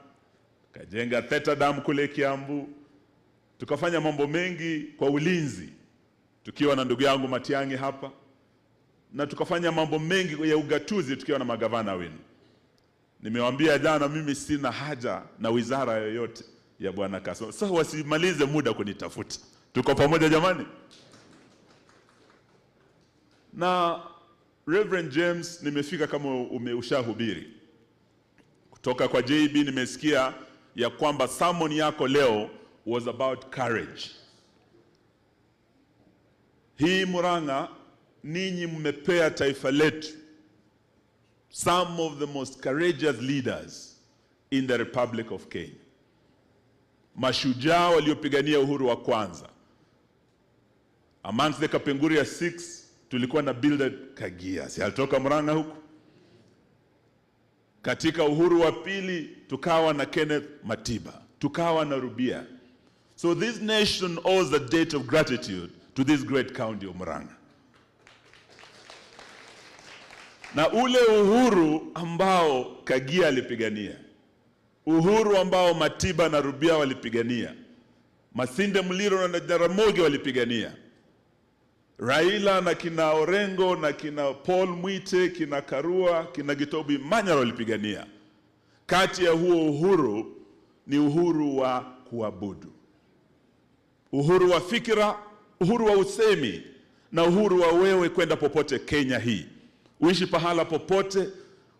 tukajenga Theta Dam kule Kiambu, tukafanya mambo mengi kwa ulinzi tukiwa na ndugu yangu Matiang'i hapa, na tukafanya mambo mengi ya ugatuzi tukiwa na magavana wenu. Nimewaambia jana mimi sina haja na wizara yoyote ya Bwana Kasongo. Sasa wasimalize muda kunitafuta. Tuko pamoja jamani? Na Reverend James, nimefika kama umeshahubiri. Kutoka kwa JB nimesikia ya kwamba sermon yako leo was about courage. Hii Murang'a, ninyi mmepea taifa letu some of the most courageous leaders in the Republic of Kenya. Mashujaa waliopigania uhuru wa kwanza. Amongst the Kapenguria 6 tulikuwa na Bildad Kagia, si alitoka Murang'a huku. Katika uhuru wa pili tukawa na Kenneth Matiba, tukawa na Rubia. So this nation owes a debt of gratitude to this great county of Murang'a. Na ule uhuru ambao Kagia alipigania, uhuru ambao Matiba na Rubia walipigania, Masinde Muliro na Jaramogi walipigania, Raila na kina Orengo na kina Paul Mwite, kina Karua, kina Gitobi Manyara walipigania. Kati ya huo uhuru ni uhuru wa kuabudu, uhuru wa fikira, uhuru wa usemi, na uhuru wa wewe kwenda popote Kenya hii, uishi pahala popote,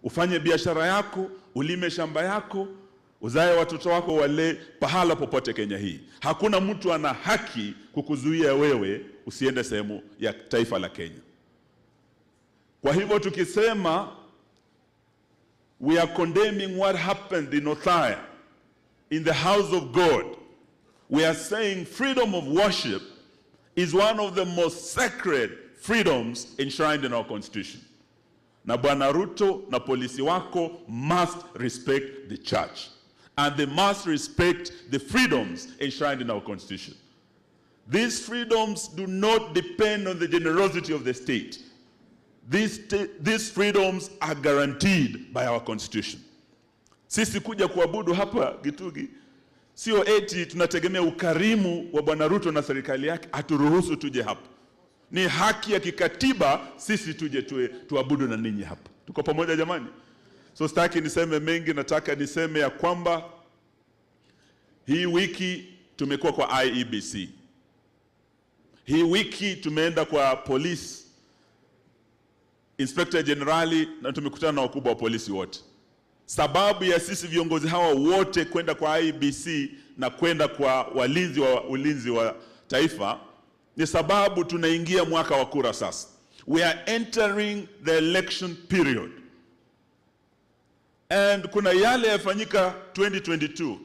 ufanye biashara yako, ulime shamba yako, uzae watoto wako wale pahala popote Kenya hii. Hakuna mtu ana haki kukuzuia wewe usiende sehemu ya taifa la Kenya. Kwa hivyo tukisema we are condemning what happened in Othaya, in the house of God, we are saying freedom of worship is one of the most sacred freedoms enshrined in our constitution. Na Bwana Ruto na polisi wako must respect the church. And they must respect the freedoms enshrined in our constitution. These freedoms do not depend on the generosity of the state. These freedoms are guaranteed by our constitution. Sisi kuja kuabudu hapa Gitugi Sio eti tunategemea ukarimu wa Bwana Ruto na serikali yake aturuhusu tuje hapa. Ni haki ya kikatiba sisi tuje tuabudu na ninyi hapa. Tuko pamoja jamani? So sitaki niseme mengi, nataka niseme ya kwamba hii wiki tumekuwa kwa IEBC. Hii wiki tumeenda kwa police Inspector Generali na tumekutana na wakubwa wa polisi wote. Sababu ya sisi viongozi hawa wote kwenda kwa IEBC na kwenda kwa walinzi wa ulinzi wa taifa ni sababu tunaingia mwaka wa kura sasa. We are entering the election period. And kuna yale yafanyika 2022.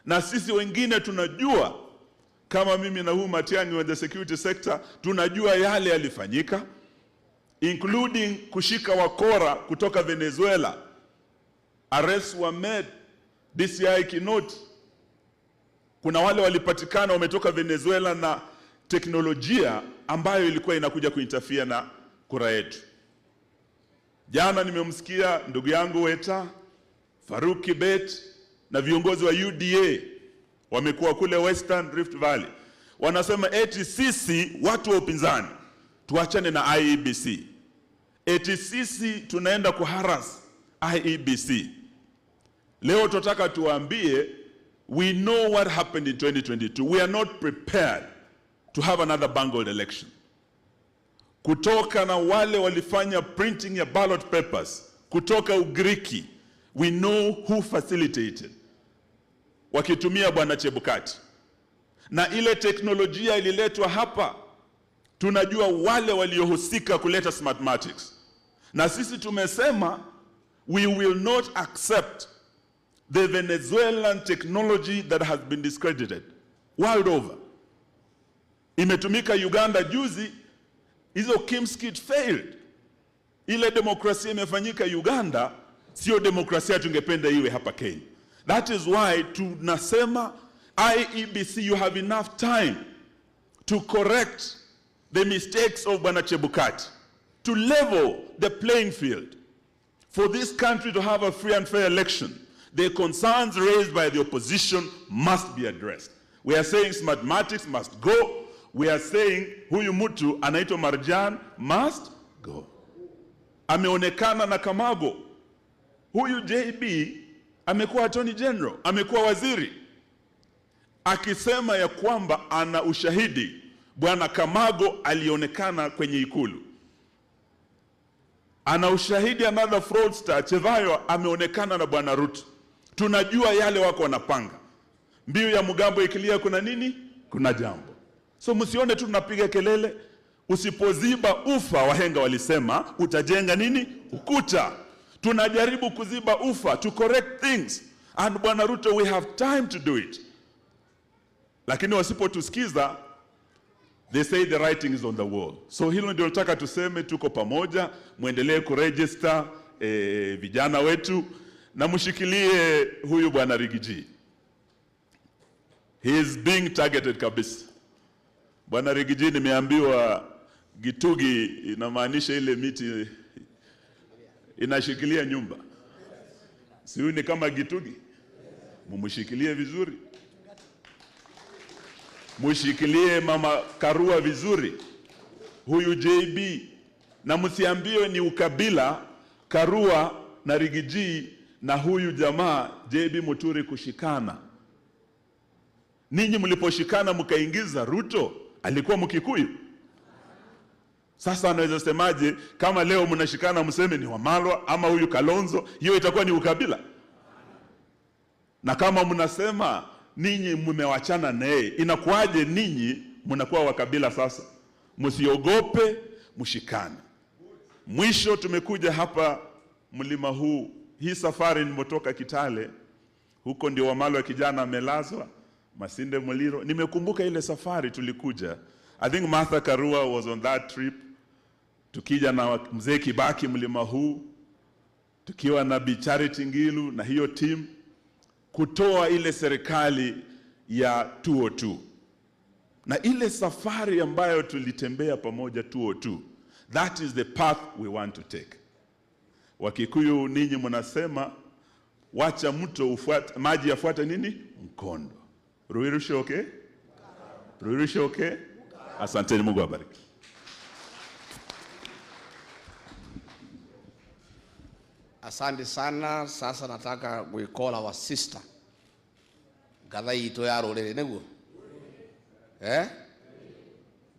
Na sisi wengine tunajua, kama mimi na huu Matiang'i wa the security sector, tunajua yale yalifanyika, including kushika wakora kutoka Venezuela. Arrests were made, DCI Kinoti. Kuna wale walipatikana wametoka Venezuela na teknolojia ambayo ilikuwa inakuja kuinterfere na kura yetu. Jana nimemsikia ndugu yangu Weta, Farouk Kibet na viongozi wa UDA wamekuwa kule Western Rift Valley. Wanasema eti sisi watu wa upinzani tuachane na IEBC. Eti sisi tunaenda kuharass IEBC. Leo tunataka tuwaambie, we know what happened in 2022. We are not prepared to have another bungled election. Kutoka na wale walifanya printing ya ballot papers kutoka Ugiriki, we know who facilitated, wakitumia Bwana Chebukati. Na ile teknolojia ililetwa hapa, tunajua wale waliohusika kuleta Smartmatics. Na sisi tumesema we will not accept the Venezuelan technology that has been discredited world over. Imetumika Uganda juzi, hizo KIEMS kit failed. Ile demokrasia imefanyika Uganda, sio demokrasia tungependa iwe hapa Kenya. That is why tunasema IEBC, you have enough time to correct the mistakes of Bwana Chebukati, to level the playing field for this country to have a free and fair election. The concerns raised by the opposition must be addressed. We are saying Smartmatics must go. We are saying huyu mtu anaitwa Marjan must go. Ameonekana na Kamago. Huyu JB amekuwa Attorney General, amekuwa waziri, akisema ya kwamba ana ushahidi Bwana Kamago alionekana kwenye ikulu. Ana ushahidi another fraudster Chivayo ameonekana na Bwana Ruto. Tunajua yale wako wanapanga. Mbiu ya mgambo ikilia kuna nini? Kuna jambo. So msione tu tunapiga kelele. Usipoziba ufa, wahenga walisema, utajenga nini? Ukuta. Tunajaribu kuziba ufa to correct things. And Bwana Ruto, we have time to do it. Lakini wasipotusikiza, they say the writing is on the wall. So hilo ndio nataka tuseme, tuko pamoja, muendelee kuregister vijana wetu na mshikilie huyu Bwana Riggy G. He is being targeted kabisa. Bwana Riggy G, nimeambiwa Gitugi inamaanisha ile miti inashikilia nyumba. Si huyu ni kama Gitugi? Mumshikilie vizuri. Mushikilie Mama Karua vizuri. Huyu JB, na msiambiwe ni ukabila Karua na Riggy G na huyu jamaa JB Muturi kushikana. Ninyi mliposhikana mkaingiza Ruto, alikuwa Mkikuyu. Sasa anaweza semaje kama leo mnashikana mseme ni Wamalwa ama huyu Kalonzo, hiyo itakuwa ni ukabila? Na kama mnasema ninyi mmewachana naye, inakuwaje ninyi mnakuwa wa kabila sasa? Msiogope, mshikane. Mwisho tumekuja hapa mlima huu. Hii safari nimetoka Kitale, huko ndio Wamalwa kijana amelazwa, Masinde Muliro. Nimekumbuka ile safari tulikuja. I think Martha Karua was on that trip. Tukija na mzee Kibaki mlima huu, tukiwa na Bi Charity Ngilu na hiyo team, kutoa ile serikali ya 202. Na ile safari ambayo tulitembea pamoja 202, that is the path we want to take. Wakikuyu ninyi mnasema wacha mto ufuate, maji yafuate nini? mkondo. Ruiru shoke? Ruiru shoke? Asanteni, Mungu awabariki. Asante sana. Sasa nataka we call our sister ngatha itũ ya rũrĩrĩ nĩguo eh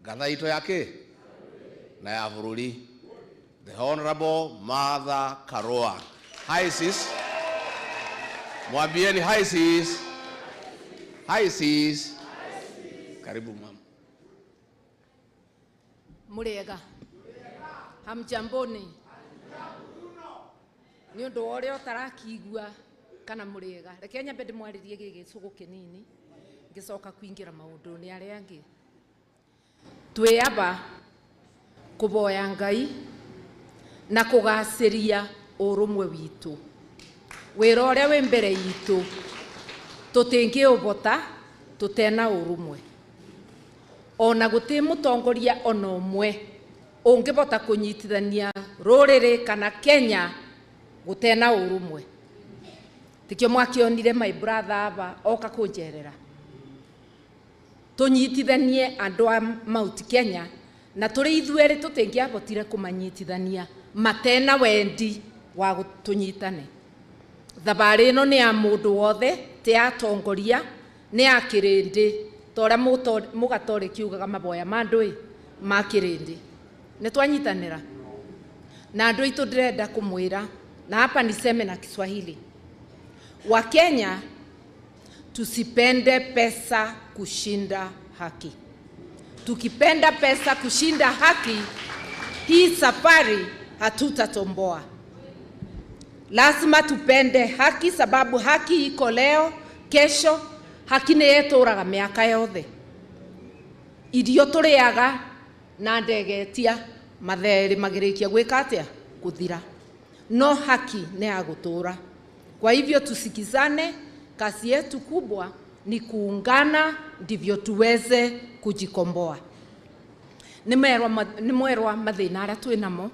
ngatha itũ ya kĩ na ya bũrũri, the Honorable Martha Karua. Hi sis, mwambieni hi sis, hi sis. Karibu mama. Muriega, hamjamboni. Ni undu wa uria utarakigua kana muriega. Reke nyambe ndimwaririe gĩgĩcũgũ kĩnini ngĩcoka kuingira maũndũ-inĩ arĩa angĩ. Twĩamba kũvoya Ngai na kũgacĩria ũrũmwe witũ. Wĩra ũrĩa wĩ mbere itũ tũtingĩũbota tũtena ũrũmwe. Ona gũtĩ mũtongoria ona ũmwe ũngĩbota kũnyitithania rũrĩrĩ kana Kenya gũtena ũrũmwe. Tikio mwakionire my brother aba oka kũnjerera. Tũnyitithanie andũ a Mount Kenya na tũrĩ ithuerĩ tũtingĩabotire kũmanyitithania matena wendi wa tũnyitane. Thabarĩ ĩno nĩ ya mũndũ wothe, ti ya atongoria, nĩ ya kĩrĩndĩ, ta ũrĩa mũgatoreki ugaga maboya ma andũ ma kĩrĩndĩ. Nĩ twanyitanĩra na andũ aitũ. Ndĩrenda kũmwĩra na hapa niseme na Kiswahili, Wakenya tusipende pesa kushinda haki. Tukipenda pesa kushinda haki, hii safari hatutatomboa. Lazima tupende haki, sababu haki iko leo, kesho, haki nĩ ĩtũraga mĩaka yothe. Irio tũrĩaga na ndegetia matherĩ magĩrĩkia gwĩka atĩa? Kũthira. No haki nĩ ya gũtũra. Kwa hivyo tusikizane, kazi yetu kubwa ni kuungana ndivyo tuweze kujikomboa. Nĩ mwerwa mathĩna arĩa twĩ namo,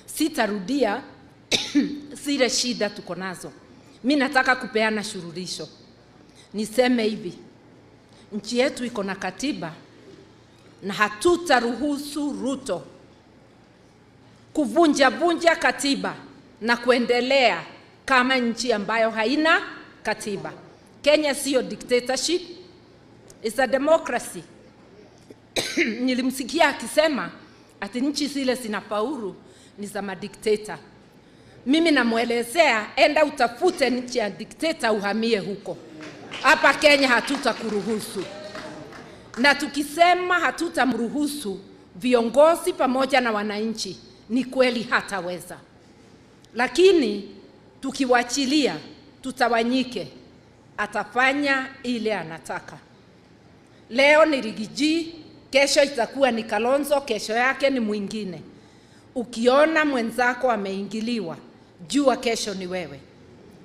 sitarudia zile shida tuko nazo. Mi nataka kupeana shurulisho. Niseme hivi, nchi yetu iko na katiba na hatutaruhusu Ruto kuvunja vunja katiba na kuendelea kama nchi ambayo haina katiba. Kenya sio dictatorship, it's a democracy. Nilimsikia akisema ati nchi zile zinafaulu ni za madikteta. Mimi namuelezea, enda utafute nchi ya dikteta uhamie huko. Hapa Kenya hatutakuruhusu. Na tukisema hatutamruhusu viongozi pamoja na wananchi, ni kweli hataweza. Lakini tukiwachilia tutawanyike, atafanya ile anataka. Leo ni Rigiji, kesho itakuwa ni Kalonzo, kesho yake ni mwingine. Ukiona mwenzako ameingiliwa, jua kesho ni wewe.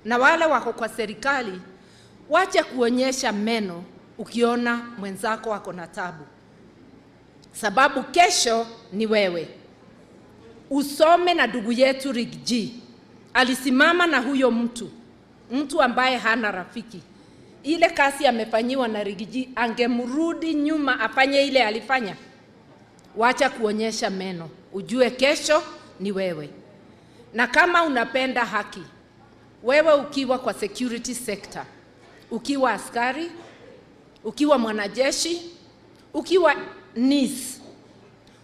Na wale wako kwa serikali, wache kuonyesha meno ukiona mwenzako wako na tabu, sababu kesho ni wewe. Usome na ndugu yetu Rigiji, alisimama na huyo mtu ambaye hana rafiki. Ile kazi amefanyiwa na Rigiji, angemrudi nyuma afanye ile alifanya. Wacha kuonyesha meno, ujue kesho ni wewe. Na kama unapenda haki, wewe ukiwa kwa security sector, ukiwa askari, ukiwa mwanajeshi, ukiwa NIS,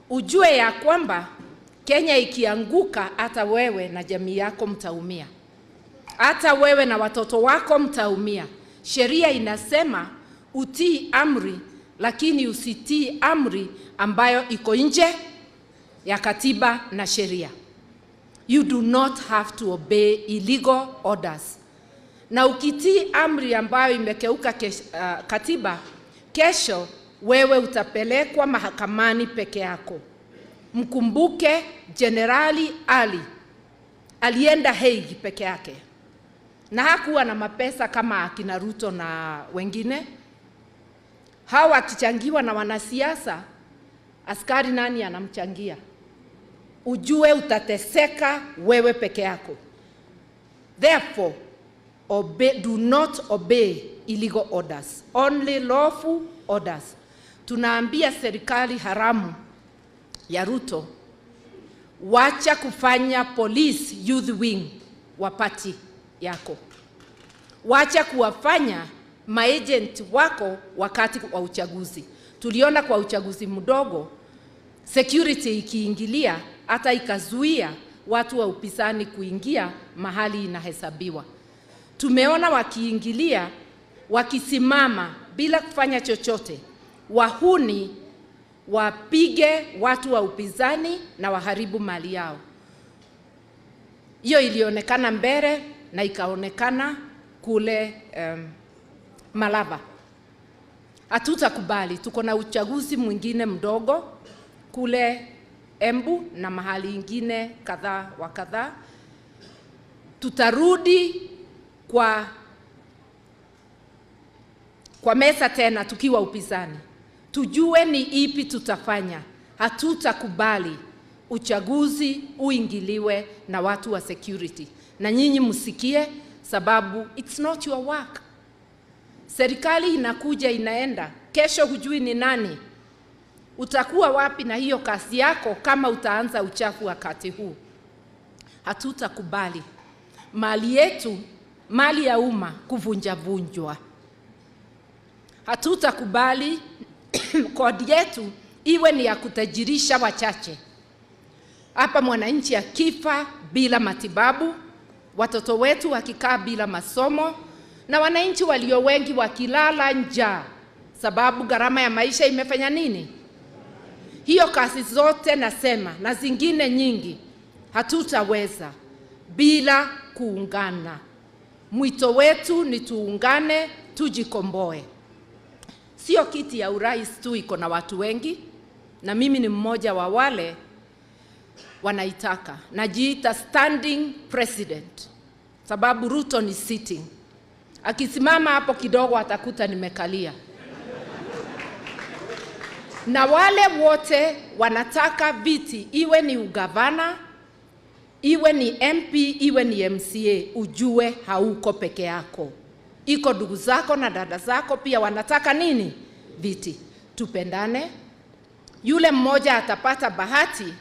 ujue ya kwamba Kenya ikianguka, hata wewe na jamii yako mtaumia. Hata wewe na watoto wako mtaumia. Sheria inasema utii amri, lakini usitii amri ambayo iko nje ya katiba na sheria. You do not have to obey illegal orders. Na ukitii amri ambayo imekeuka katiba, kesho wewe utapelekwa mahakamani peke yako. Mkumbuke Jenerali Ali alienda Hague peke yake. Na hakuwa na mapesa kama akina Ruto na wengine. Hawa akichangiwa na wanasiasa, askari nani anamchangia? Ujue utateseka wewe peke yako. Therefore, do not obey illegal orders, only lawful orders. Tunaambia serikali haramu ya Ruto, wacha kufanya police youth wing wa party yako, wacha kuwafanya maagent wako wakati wa uchaguzi. Tuliona kwa uchaguzi mdogo security ikiingilia hata ikazuia watu wa upinzani kuingia mahali inahesabiwa. Tumeona wakiingilia, wakisimama bila kufanya chochote, wahuni wapige watu wa upinzani na waharibu mali yao. Hiyo ilionekana Mbere na ikaonekana kule Malava. Hatutakubali. Tuko na uchaguzi mwingine mdogo kule Embu na mahali ingine kadhaa wa kadhaa. Tutarudi kwa meza tena tukiwa upinzani, tujue ni ipi tutafanya. Hatutakubali uchaguzi uingiliwe na watu wa security, na nyinyi msikie, sababu it's not your work. Serikali inakuja inaenda, kesho hujui ni nani, utakuwa wapi na hiyo kazi yako kama utaanza uchafu wakati huu. Hatutakubali mali yetu, mali ya umma kuvunjavunjwa. Hatutakubali kodi yetu iwe ni ya kutajirisha wachache. Hapa mwananchi akifa bila matibabu, watoto wetu wakikaa bila masomo, na wananchi walio wengi wakilala njaa, sababu gharama ya maisha imefanya nini? Hiyo kazi zote nasema na zingine nyingi hatutaweza bila kuungana. Mwito wetu ni tuungane, tujikomboe. Sio kiti ya urais tu iko na watu wengi, na mimi ni mmoja wa wale wanaitaka. Najiita standing president, sababu Ruto ni sitting. Akisimama hapo kidogo atakuta nimekalia. Na wale wote wanataka viti, iwe ni ugavana, iwe ni MP, iwe ni MCA, ujue hauko peke yako. Iko ndugu zako na dada zako pia wanataka nini? Viti. Tupendane. Yule mmoja atapata bahati,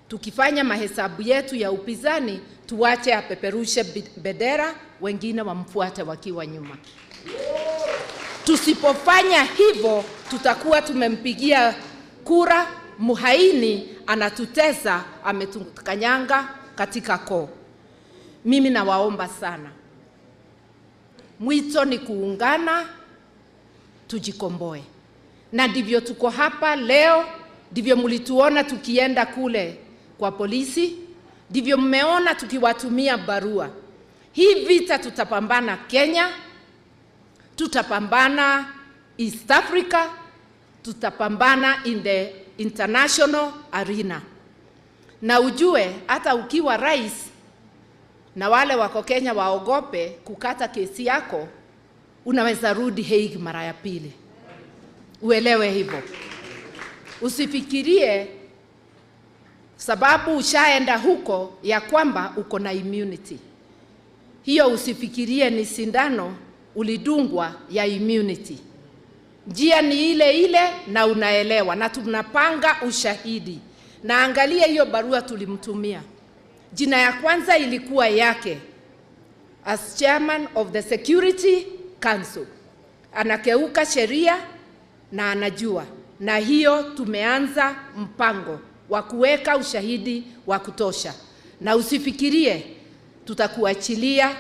tukifanya mahesabu yetu ya upinzani, tuache apeperushe bendera, wengine wamfuate wakiwa nyuma. Tusipofanya hivyo, tutakuwa tumempigia kura muhaini, anatutesa, ametukanyanga katika koo. Mimi nawaomba sana, mwito ni kuungana, tujikomboe. Na ndivyo tuko hapa leo, ndivyo mlituona tukienda kule kwa polisi, ndivyo mmeona tukiwatumia barua. Hii vita tutapambana Kenya, tutapambana East Africa, tutapambana in the international arena. Na ujue hata ukiwa rais na wale wako Kenya waogope kukata kesi yako, unaweza rudi Hague mara ya pili. Uelewe hivyo. Usifikirie sababu ushaenda huko ya kwamba uko na immunity. Hiyo usifikirie ni sindano ulidungwa ya immunity. Njia ni ile ile na unaelewa, na tunapanga ushahidi. Na angalia hiyo barua tulimtumia. Jina ya kwanza ilikuwa yake as chairman of the Security Council. Anakeuka sheria na anajua. Na hiyo tumeanza mpango wa kuweka ushahidi wa kutosha. Na usifikirie tutakuachilia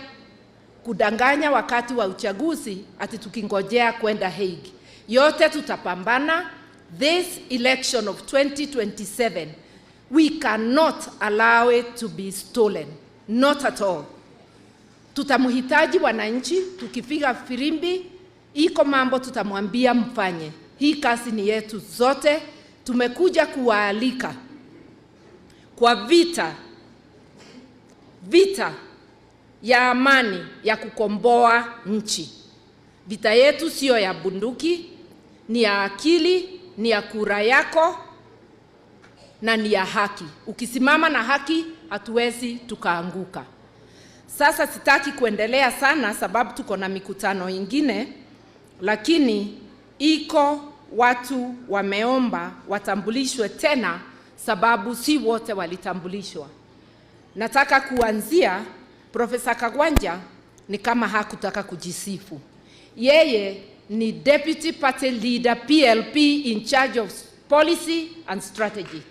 kudanganya wakati wa uchaguzi ati tukingojea kwenda Hague. Yote tutapambana. This election of 2027, we cannot allow it to be stolen. Not at all. Tutamhitaji wananchi, tukipiga firimbi, iko mambo tutamwambia mfanye. Hii kazi ni yetu zote. Tumekuja kuwaalika kwa vita, vita ya amani ya kukomboa nchi. Vita yetu sio ya bunduki, ni ya akili, ni ya kura yako na ni ya haki. Ukisimama na haki hatuwezi tukaanguka. Sasa sitaki kuendelea sana sababu tuko na mikutano ingine. lakini iko watu wameomba watambulishwe tena, sababu si wote walitambulishwa. Nataka kuanzia Profesa Kagwanja, ni kama hakutaka kujisifu. Yeye ni Deputy Party Leader PLP in charge of policy and strategy.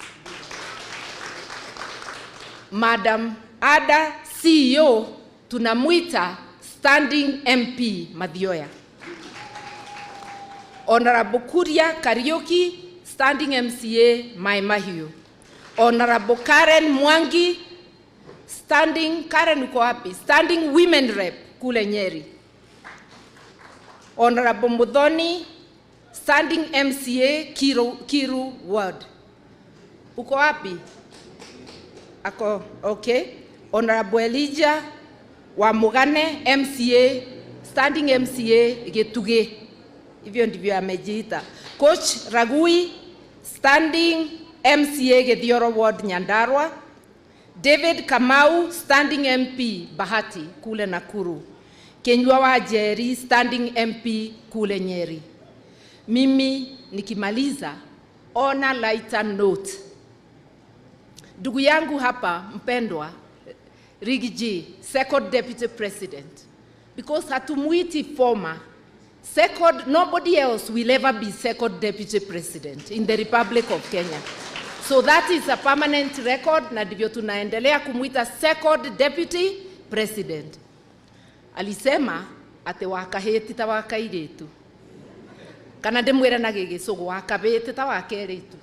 Madam Ada CEO tunamwita Standing MP Mathioya. Honorable Kuria Kariuki, Standing MCA Mai Mahiu. Honorable Karen Mwangi, Standing, Karen uko wapi? Standing Women Rep kule Nyeri. Honorable Muthoni, Standing MCA Kiru Ward. Uko wapi? Ako, okay. Honorable Elijah wa Mugane, MCA, Standing MCA Gituge. Hivyo ndivyo amejiita. Coach Ragui, Standing MCA Githioro Ward Nyandarua. David Kamau, Standing MP Bahati kule Nakuru. Kenywa wa Jerry, Standing MP kule Nyeri. Mimi nikimaliza, on a lighter note, ndugu yangu hapa mpendwa Riggy G, Second Deputy President, because hatumuiti former, second, nobody else will ever be Second Deputy President in the Republic of Kenya. So that is a permanent record, na ndivyo tunaendelea kumuita Second Deputy President. Alisema ate wakahĩti ta wakairĩtu, kana ndĩmwĩre na gĩgĩcũgũ wakabĩti ta wakerĩtu.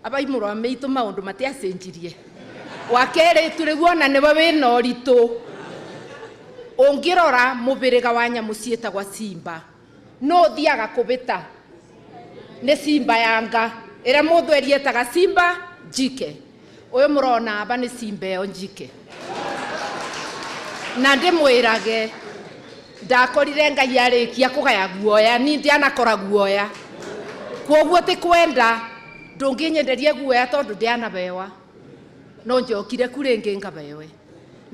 Abaimũrwa mĩitũ maũndũ matiacenjirie. Wakerĩtu rĩu ona nĩwe wĩna ũritũ. Ũngĩrora mũbĩrĩga wa nyamũ ciĩtagwa simba, no ũthiaga kũbĩta nĩ simba yanga ĩrĩa mũndũ erietaga simba njike. Ũyũ mũrona aba nĩ simba ĩyo njike. Na ndĩmwĩrage ndakorire Ngai arĩkia kũgaya guoya, ni ndianakora guoya. Kwoguo ti kwenda ndũngĩnyenderia guoya tondũ ndianabewa, no njokire ku rĩngĩ ngabewe.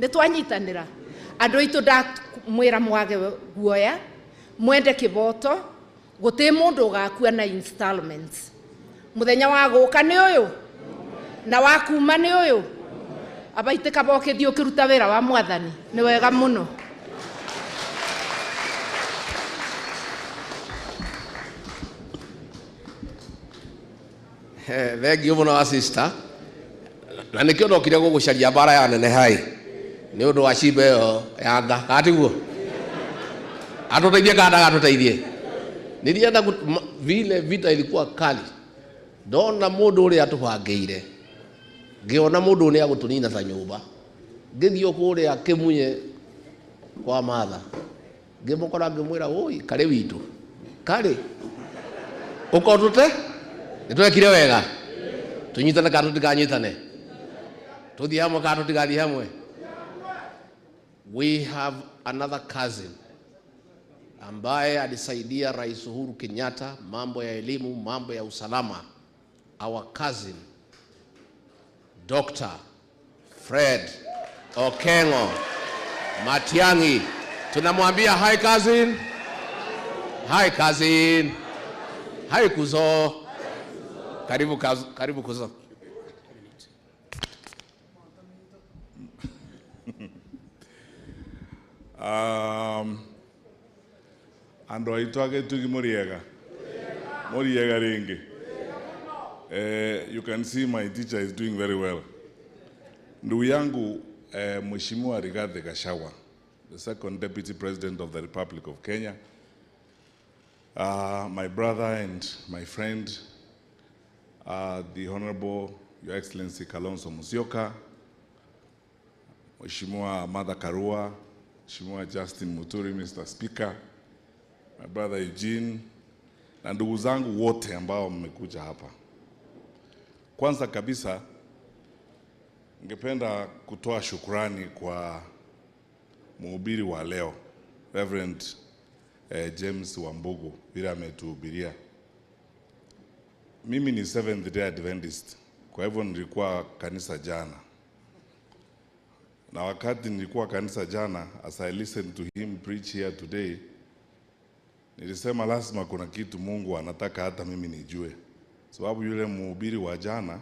Nĩ twanyitanĩra andũ aitũ, ndamwĩra mwage guoya, mwende kĩboto, gũtĩ mũndũ ũgakua na installments. Mũthenya wa gũka nĩ ũyũ na wa kuma nĩ ũyũ. Abaitĩ kaba ũkĩthiĩ ũkĩruta wĩra wa mwathani nĩ wega mũno. Thengio mũno wa sister, na nĩkĩo ndokire gũgũcaria mbara ya nene hai nĩ ũndũ wa cimba ĩyo ya nga, kana tiguo? Atũteithie kana ndagatũteithie? Nilienda vile vita ilikuwa kali, ndona mũndũ ũrĩa atũbangĩire, ngĩona mũndũ nĩ agũtũnina ta nyũmba, ngĩthiĩ kũrĩa Kĩmunye kwa Martha, ngĩmũkora ngĩmwĩra, oi karĩ witũ karĩ ũkotũte nĩtwekire wega, tũnyitane kana tũtikanyitane, tũthiĩ hamwe kana tũtigathiĩ hamwe. We have another cousin ambaye alisaidia Rais Uhuru Kenyatta mambo ya elimu, mambo ya usalama, our cousin Dr. Fred Okengo Matiang'i. Tunamwambia hi cousin, hi cousin, hi kuzo, karibu karibu kuzo. Andũ aitũ a Gĩtugi mũrĩega, mũrĩega rĩngĩ. You can see my teacher is doing very well. Ndugu yangu Mheshimiwa Rigathi Gachagua, the second Deputy President of the Republic of Kenya, my brother and my friend, the Honorable Your Excellency Kalonzo Musyoka, Mheshimiwa Martha Karua, Mheshimiwa Justin Muturi, Mr. Speaker, my brother Eugene, na ndugu zangu wote ambao mmekuja hapa. Kwanza kabisa ningependa kutoa shukrani kwa mhubiri wa leo, Reverend James Wambugu, vile ametuhubiria. Mimi ni Seventh Day Adventist, kwa hivyo nilikuwa kanisa jana. Na wakati nilikuwa kanisa jana, as I listened to him preach here today, Nilisema lazima kuna kitu Mungu anataka hata mimi nijue, sababu yule mhubiri wa jana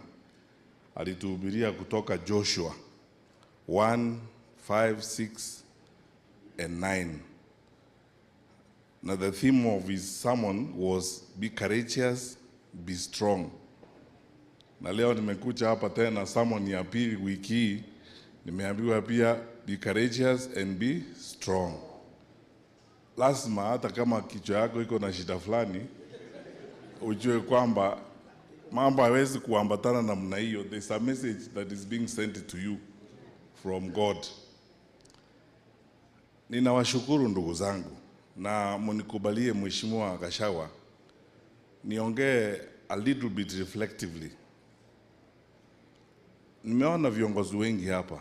alituhubiria kutoka Joshua 1, 5, 6 and 9. Now the theme of his sermon was be courageous, be strong. Na leo nimekuja hapa tena sermon ya pili wiki hii, nimeambiwa pia be courageous and be strong. Lazima hata kama kichwa yako iko na shida fulani, ujue kwamba mambo hawezi kuambatana namna hiyo. There's a message that is being sent to you from God. Ninawashukuru ndugu zangu, na munikubalie Mheshimiwa Gachagua niongee a little bit reflectively. Nimeona viongozi wengi hapa,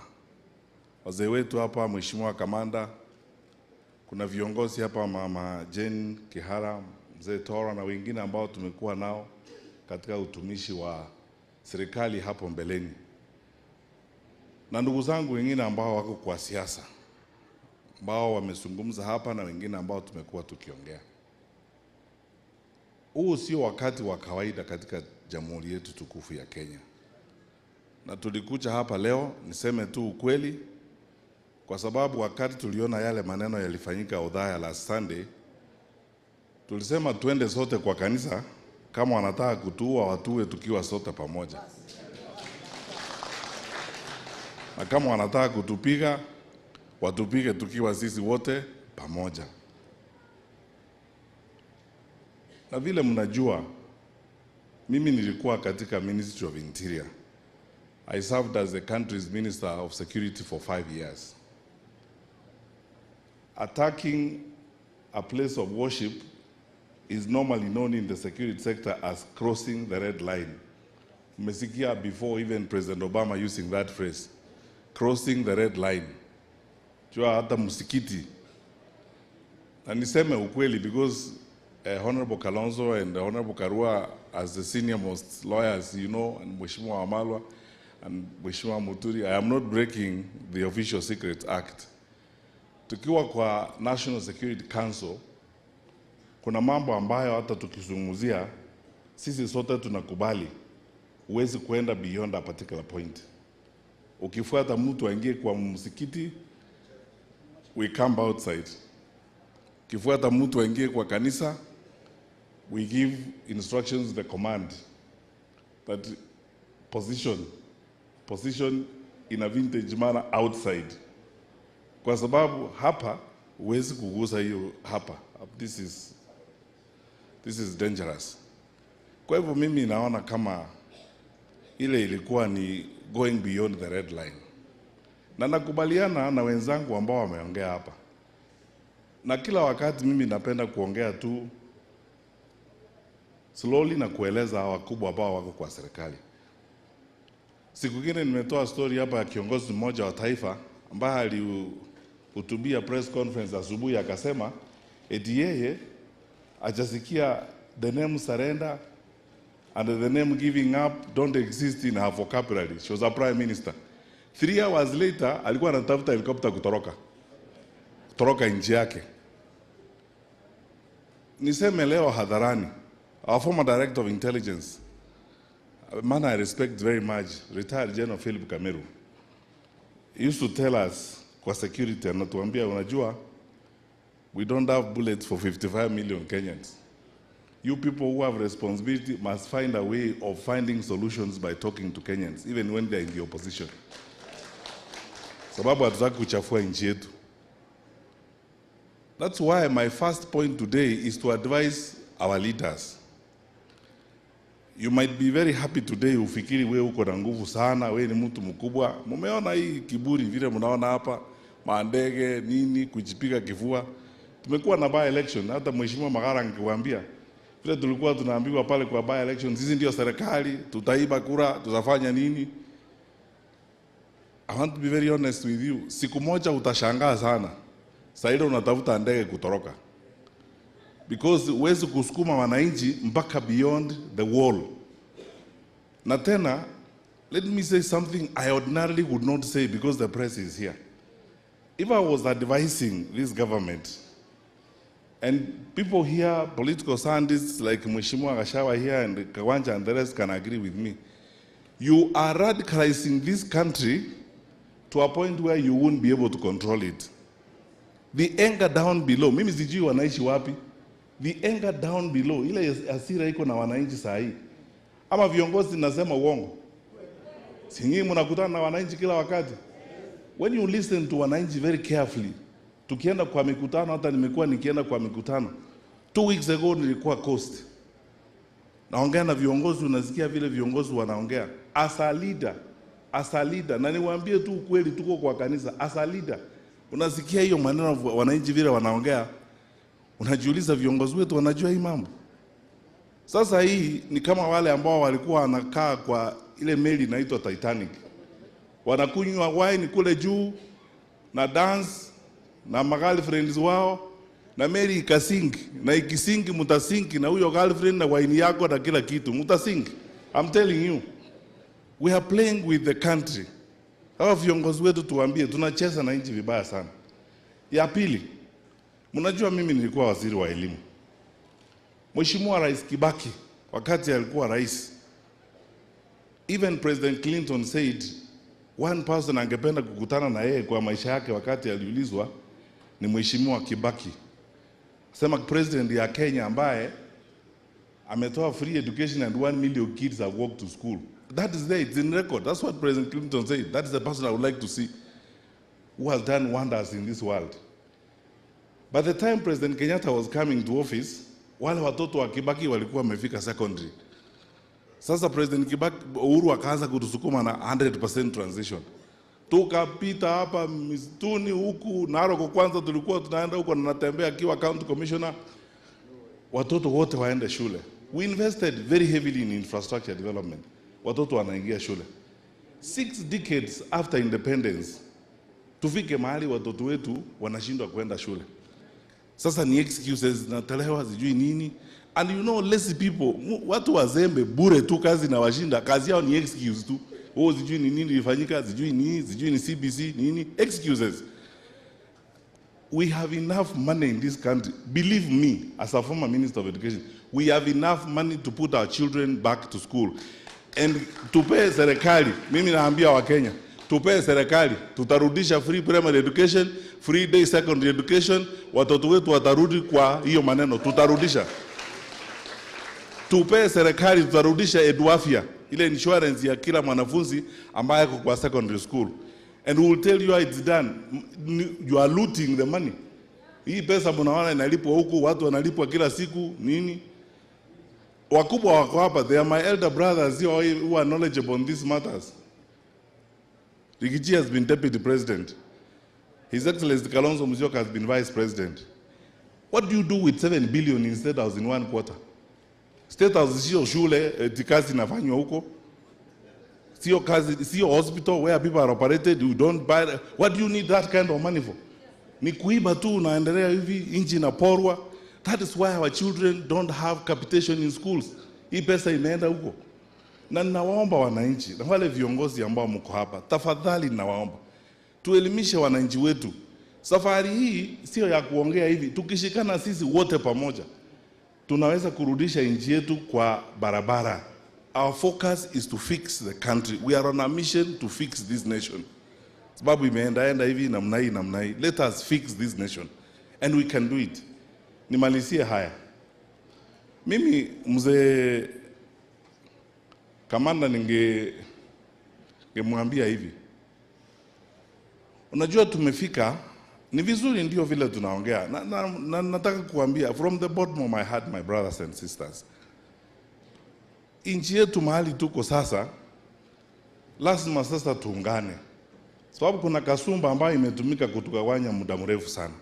wazee wetu hapa, Mheshimiwa Kamanda, kuna viongozi hapa, Mama Jane Kihara, Mzee Tora na wengine ambao tumekuwa nao katika utumishi wa serikali hapo mbeleni, na ndugu zangu wengine ambao wako kwa siasa ambao wamezungumza hapa na wengine ambao tumekuwa tukiongea. Huu sio wakati wa kawaida katika jamhuri yetu tukufu ya Kenya, na tulikuja hapa leo niseme tu ukweli, kwa sababu wakati tuliona yale maneno yalifanyika Othaya last Sunday, tulisema tuende sote kwa kanisa, kama wanataka kutuua watuue tukiwa sote pamoja, na kama wanataka kutupiga watupige tukiwa sisi wote pamoja. Na vile mnajua, mimi nilikuwa katika Ministry of Interior. I served as the country's Minister of Security for 5 years. Attacking a place of worship is normally known in the security sector as crossing the red line. Mmesikia before even President Obama using that phrase, crossing the red line. Jua hata msikiti. Na niseme ukweli because Honorable Kalonzo and Honorable Karua as the senior most lawyers, you know, and Mheshimiwa Wamalwa and Mheshimiwa Muturi, I am not breaking the Official Secrets Act. Tukiwa kwa National Security Council, kuna mambo ambayo hata tukizungumzia sisi sote tunakubali, huwezi kuenda beyond a particular point. Ukifuata mtu aingie kwa msikiti, we come outside. Ukifuata mtu aingie kwa kanisa, we give instructions, the command that position in a vintage manner outside. Kwa sababu hapa huwezi kugusa hiyo hapa. This is dangerous. Kwa hivyo mimi naona kama ile ilikuwa ni going beyond the red line. Na nakubaliana na wenzangu ambao wameongea hapa. Na kila wakati mimi napenda kuongea tu slowly na kueleza wakubwa ambao wako kwa serikali. Siku nyingine nimetoa story hapa ya kiongozi mmoja wa taifa ambaye alihutubia press conference asubuhi akasema eti yeye hajasikia the name surrender and the name giving up don't exist in her vocabulary. She was a prime minister. 3 hours later alikuwa anatafuta helicopter kutoroka nchi yake. Niseme leo hadharani, our former director of intelligence, a man I respect very much, retired General Philip Kameru, he used to tell us kwa security, anatuambia unajua, we don't have bullets for 55 million Kenyans. You people who have responsibility must find a way of finding solutions by talking to Kenyans, even when they're in the opposition. Sababu hatutaki kuchafua nchi yetu. That's why my first point today is to advise our leaders. You might be very happy today, ufikiri we uko na nguvu sana, we ni mtu mkubwa. Mumeona hii kiburi vile mnaona hapa, mandege, nini, kujipiga kifua. Tumekuwa na by election, hata Mheshimiwa Magara angewaambia. Vile tulikuwa tunaambiwa pale kwa by election, sisi ndio serikali, tutaiba kura, tutafanya nini? I want to be very honest with you. Siku moja utashangaa sana. Saa ile unatafuta ndege kutoroka. Because huwezi kusukuma wananchi mpaka beyond the wall. Na tena, let me say something I ordinarily would not say because the press is here. If I was advising this government, And people here, political scientists like Mheshimiwa Gachagua here and Kawanja and the rest can agree with me. You are radicalizing this country to a point where you won't be able to control it. The anger down below, mimi sijui wanaishi wapi. The anger down below, ile hasira iko na wananchi saa hii. Ama viongozi nasema uongo? Si nyinyi mnakutana na wananchi kila wakati? When you listen to wananchi very carefully, tukienda kwa mikutano, hata nimekuwa nikienda kwa mikutano. 2 weeks ago nilikuwa Coast. Naongea na viongozi, unasikia vile viongozi wanaongea. As a leader, as a leader, na niwaambie tu ukweli, tuko kwa kanisa, as a leader, unasikia hiyo maneno wananchi vile wanaongea, unajiuliza viongozi wetu wanajua hii mambo. Sasa hii ni kama wale ambao walikuwa wanakaa kwa ile meli inaitwa Titanic. Wanakunywa wine kule juu na dance na magirlfriends wao, na meli ikasinki, na ikisinki mutasinki na huyo girlfriend na wine yako na kila kitu mutasinki. I'm telling you, we are playing with the country. Hawa viongozi wetu tuwaambie tunacheza na nchi vibaya sana. Ya pili, mnajua mimi nilikuwa waziri wa elimu. Mheshimiwa Rais Kibaki wakati alikuwa rais, even President Clinton said one person angependa kukutana na yeye kwa maisha yake wakati aliulizwa ni Mheshimiwa Kibaki. Sema president ya Kenya ambaye ametoa free education and 1 million kids have walked to school. That is there, it's in record. That's what President Clinton said. That is the person I would like to see who has done wonders in this world. By the time President Kenyatta was coming to office, wale watoto wa Kibaki walikuwa wamefika secondary. Sasa President Kibaki, Uhuru akaanza kutusukuma na 100% transition. Tukapita hapa misituni huku Narok, kwanza tulikuwa tunaenda huko na natembea akiwa county commissioner, watoto wote waende shule. We invested very heavily in infrastructure development. Watoto wanaingia shule. 6 decades after independence, tufike mahali watoto wetu wanashindwa kwenda shule. Sasa ni excuses zinatolewa sijui nini. And you know, lazy people, watu wazembe bure tu kazi na washinda, kazi yao ni excuse tu. Oh, sijui ni nini ilifanyika, sijui nini, sijui ni CBC, nini, excuses. We have enough money in this country. Believe me, as a former minister of education, we have enough money to put our children back to school. And tupee serikali, mimi naambia wa Kenya, tupee serikali, tutarudisha free primary education, free day secondary education, watoto wetu watarudi kwa hiyo maneno, tutarudisha. Tupee serikali, tutarudisha Eduafia, ile insurance ya kila mwanafunzi ambaye ako kwa secondary school. And we will tell you how it's done. You are looting the money. Hii pesa mnaona inalipwa huku, watu wanalipwa kila siku, nini? Wakubwa wako hapa, they are my elder brothers who are knowledgeable on these matters. Riggy G has been deputy president. His Excellency Kalonzo Musyoka has been vice president. What do you do with 7 billion in State House in one quarter? State House sio shule, eti kazi inafanywa huko. Sio kazi, sio hospital where people are operated, you don't buy. What do you need that kind of money for? Ni kuiba tu unaendelea hivi, nchi inaporwa. That is why our children don't have capitation in schools. Hii pesa imeenda huko. Na ninawaomba wananchi, na wale viongozi ambao mko hapa, tafadhali ninawaomba tuelimishe wananchi wetu. Safari hii sio ya kuongea hivi. Tukishikana sisi wote pamoja, tunaweza kurudisha nchi yetu kwa barabara. Our focus is to fix the country. We are on a mission to fix this nation. Sababu imeendaenda hivi namna hii namna hii. Let us fix this nation and we can do it. Nimalizie haya. Mimi mzee Kamanda ningemwambia hivi. Unajua tumefika, ni vizuri ndio vile tunaongea. Na nataka kuambia from the bottom of my heart, my brothers and sisters. Nchi yetu mahali tuko sasa, lazima sasa tuungane. Sababu kuna kasumba ambayo imetumika kutugawanya muda mrefu sana.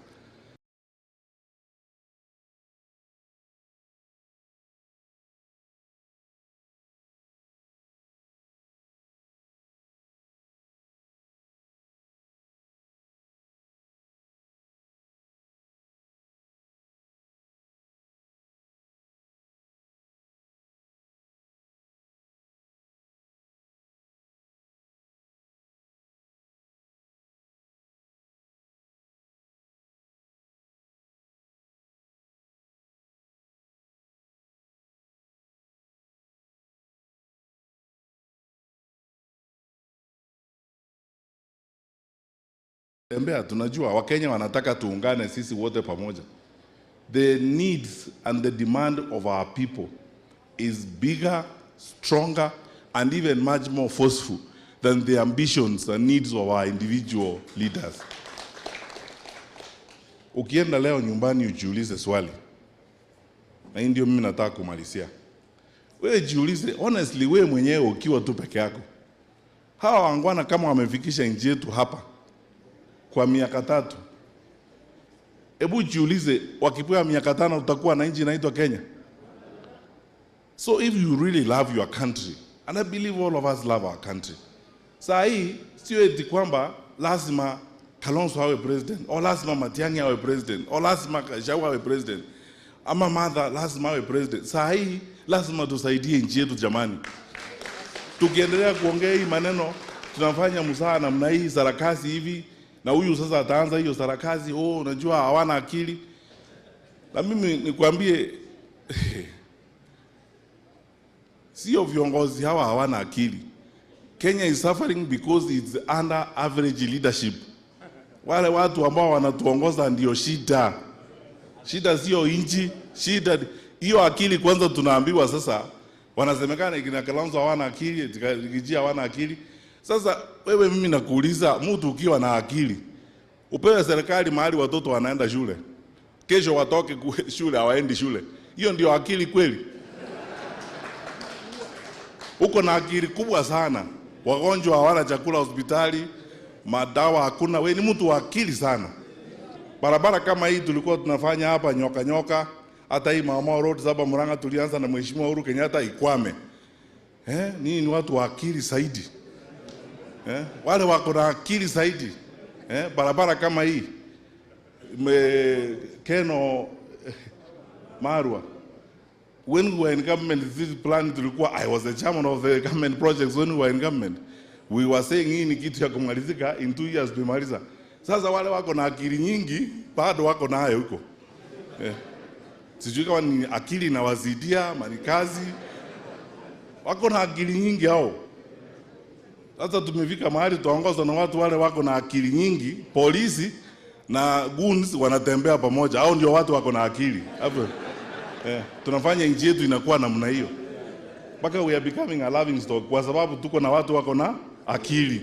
Tembea, tunajua Wakenya wanataka tuungane sisi wote pamoja. The needs and the demand of our people is bigger, stronger and even much more forceful than the ambitions and needs of our individual leaders. Ukienda leo nyumbani ujiulize swali, na hii ndio mimi nataka kumalizia. Wewe jiulize honestly, wewe mwenyewe ukiwa tu peke yako, hawa wangwana kama wamefikisha nchi yetu hapa kwa miaka 3, hebu jiulize, wakipewa miaka 5 tutakuwa na nchi inaitwa Kenya? So if you really love your country, and I believe all of us love our country, saa hii sio eti kwamba lazima Kalonzo awe president, or lazima Matiang'i awe president, or lazima Gachagua awe president, ama Martha lazima awe president. Saa hii lazima tusaidie nchi yetu jamani. Tukiendelea kuongea hii maneno, tunafanya mzaha namna hii, sarakasi hivi, na huyu sasa ataanza hiyo sarakasi, oh, unajua hawana akili. Na mimi nikwambie, sio viongozi hawa hawana akili. Kenya is suffering because it's under average leadership. Wale watu ambao wanatuongoza ndio shida. Shida sio nchi, shida hiyo akili kwanza tunaambiwa sasa, wanasemekana kina Kalonzo hawana akili, Riggy G hawana akili. Sasa wewe, mimi nakuuliza, mtu ukiwa na akili, upewe serikali mahali watoto wanaenda shule, kesho watoke shule hawaendi shule, hiyo ndio akili kweli? Uko na akili kubwa sana, wagonjwa hawana chakula hospitali, madawa hakuna, wewe ni mtu wa akili sana. Barabara kama hii tulikuwa tunafanya hapa nyoka nyoka, hata hii Mau Mau Road saba Murang'a tulianza na Mheshimiwa Uhuru Kenyatta ikwame. Nini ni watu wa akili zaidi. Wale wako na akili zaidi. Barabara kama hii Keno Marwa, when we were in government, this plan tulikuwa, I was the chairman of the government projects when we were in government. We were saying hii ni kitu ya kumalizika in 2 years tumemaliza. Sasa wale wako na akili nyingi bado wako nayo huko. Sijui kama ni akili inawazidia ama ni kazi. Wako na akili nyingi hao. Sasa tumefika mahali tuongozwa na watu wale wako na akili nyingi, polisi na goons wanatembea pamoja. Hao ndio watu wako na akili. Hapo. Tunafanya nchi yetu inakuwa namna hiyo. Mpaka we are becoming a laughing stock kwa sababu tuko na watu wako na akili.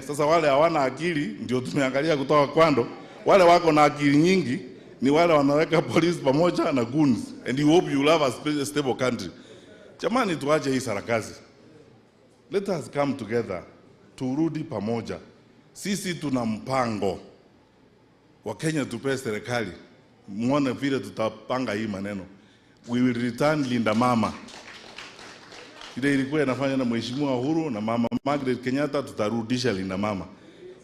Sasa wale hawana akili ndio tumeangalia kutoka kwando. Wale wako na akili nyingi ni wale wanaweka polisi pamoja na goons, and you hope you will have a stable country. Jamani, tuache hii sarakasi. Let us come together. Turudi pamoja. Sisi tuna mpango. Wakenya tupe serikali. Muone vile tutapanga hii maneno. We will return Linda Mama. Ile ilikuwa inafanya na Mheshimiwa Uhuru na Mama Margaret Kenyatta, tutarudisha Linda Mama.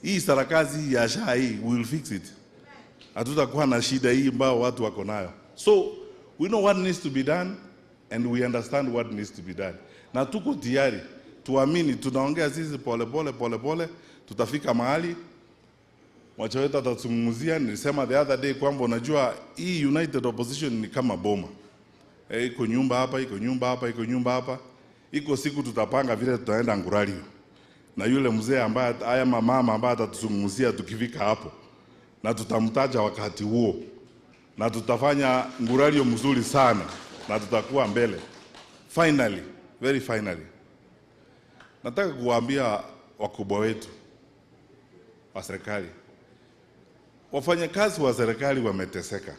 Hii sarakasi ya SHA hii, we will fix it. Hatutakuwa na shida hii ambayo watu wako nayo. So we know what needs to be done and we understand what needs to be done. Na tuko tayari, tuamini, tunaongea sisi pole pole pole pole, tutafika mahali. Mwacha wetu atatuzungumzia. Nilisema the other day kwamba unajua hii United Opposition ni kama boma. Iko nyumba hapa, iko nyumba hapa, iko nyumba hapa. Iko siku tutapanga vile tutaenda Nguralio. Na yule mzee ambaye haya mama ambaye atatuzungumzia tukifika hapo. Na tutamtaja wakati huo. Na tutafanya Nguralio mzuri sana. Na tutakuwa mbele. Finally, very finally, nataka kuwaambia wakubwa wetu wa serikali, wafanyakazi wa serikali wameteseka.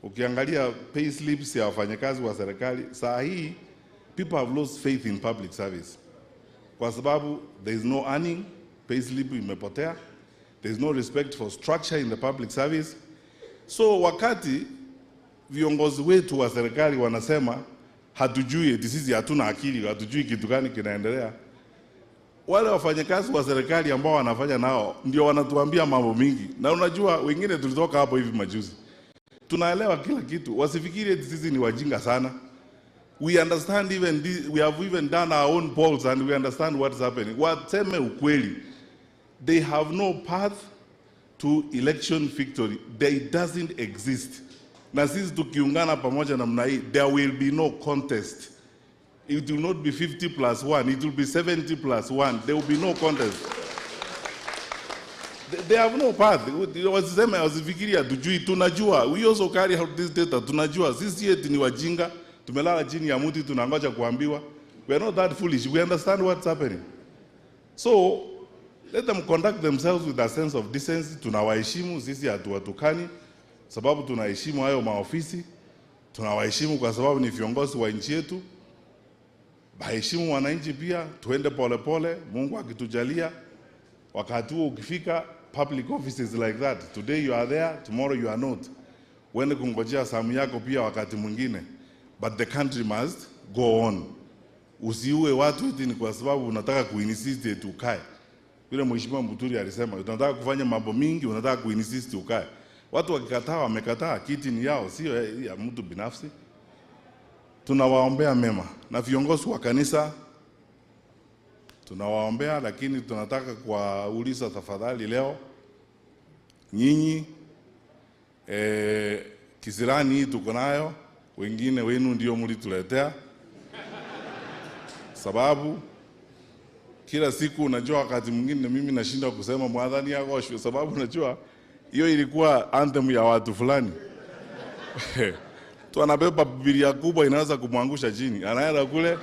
Ukiangalia pay slips ya wafanyakazi wa serikali saa hii, people have lost faith in public service. Kwa sababu there is no earning, pay slip imepotea, there is no respect for structure in the public service. So wakati viongozi wetu wa serikali wanasema hatujui, eti sisi hatuna akili, hatujui kitu gani kinaendelea, wale wafanyakazi wa serikali ambao wanafanya nao ndio wanatuambia mambo mingi. Na unajua wengine tulitoka hapo hivi majuzi, tunaelewa kila kitu. Wasifikiri eti sisi ni wajinga sana. We understand even this, we have even done our own polls and we understand what's happening. Waseme ukweli. They have no path to election victory. They doesn't exist. Na sisi tukiungana pamoja namna hii, there will be no contest. It will not be 50 plus 1, it will be 70 plus 1. There will be no contest. They have no path. Wasiseme, wasifikiria tujui, tunajua. We also carry out this data, tunajua. Sisi eti ni wajinga, tumelala chini ya mti tunangoja kuambiwa. We are not that foolish. We understand what's happening. So let them conduct themselves with a sense of decency. Tunawaheshimu, sisi hatuwatukani, sababu tunaheshimu hayo maofisi. Tunawaheshimu kwa sababu ni viongozi wa nchi yetu. Baheshimu wananchi pia, tuende polepole, Mungu akitujalia. Wakati huo ukifika, public offices like that. Today you are there, tomorrow you are not. Uende kungojea samu yako pia wakati mwingine. But the country must go on. Usiue watu eti ni kwa sababu unataka kuinsist eti ukae. Vile Mheshimiwa Muturi alisema, unataka kufanya mambo mingi, unataka kuinsist ukae. Watu wakikataa wamekataa, kiti ni yao, sio ya mtu binafsi. Tunawaombea mema na viongozi wa kanisa tunawaombea, lakini tunataka kuwauliza tafadhali leo nyinyi kisirani hii tuko nayo, wengine wenu ndio mlituletea, sababu kila siku unajua, wakati mwingine mimi nashinda kusema mwadhani yako, sababu unajua hiyo ilikuwa anthem ya watu fulani. Tu anabeba Biblia kubwa inaweza kumwangusha chini, anaenda kule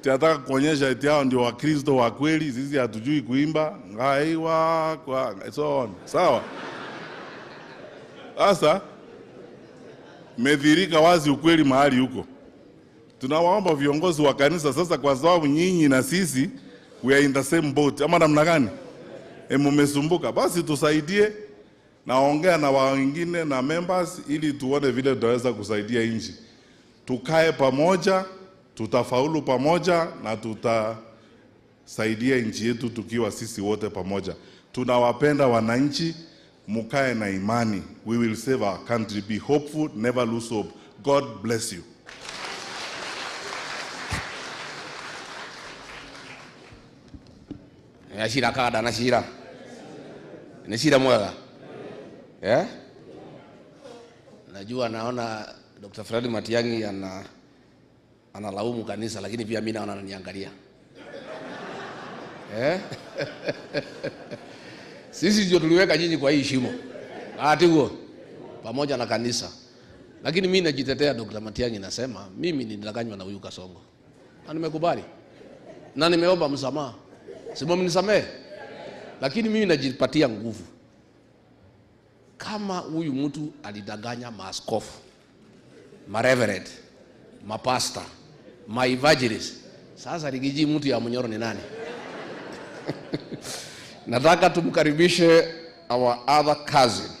tunataka kuonyesha eti hao ndio Wakristo wa kweli, sisi hatujui kuimba ngaiwa kwa so on. Sawa. Sasa medhirika wazi ukweli mahali huko. Tunawaomba viongozi wa kanisa sasa, kwa sababu nyinyi na sisi we are in the same boat, ama namna gani? Mmesumbuka, basi tusaidie, naongea na wengine na members ili tuone vile tutaweza kusaidia nchi. Tukae pamoja, tutafaulu pamoja na tutasaidia nchi yetu tukiwa sisi wote pamoja. Tunawapenda wananchi, mukae na imani. We will save our country. Be hopeful, never lose hope. God bless you. Ashira kada na shira. Ni shira mwega. Eh? Najua naona Dr. Fred Matiang'i analaumu kanisa, lakini pia mimi naona ananiangalia. Eh? Sisi ndio tuliweka nyinyi kwa hii shimo. Atiguo pamoja na kanisa. Lakini mimi najitetea Dr. Matiang'i, nasema mimi nilidanganywa na huyu Kasongo. Na nimekubali. Na nimeomba msamaha. Sio mnisamee. Lakini mimi najipatia nguvu. Kama huyu mtu alidanganya maaskofu, mareverend, mapasta, maevangelist, sasa Rigiji mtu ya Munyoro ni nani? Nataka tumkaribishe our other cousin,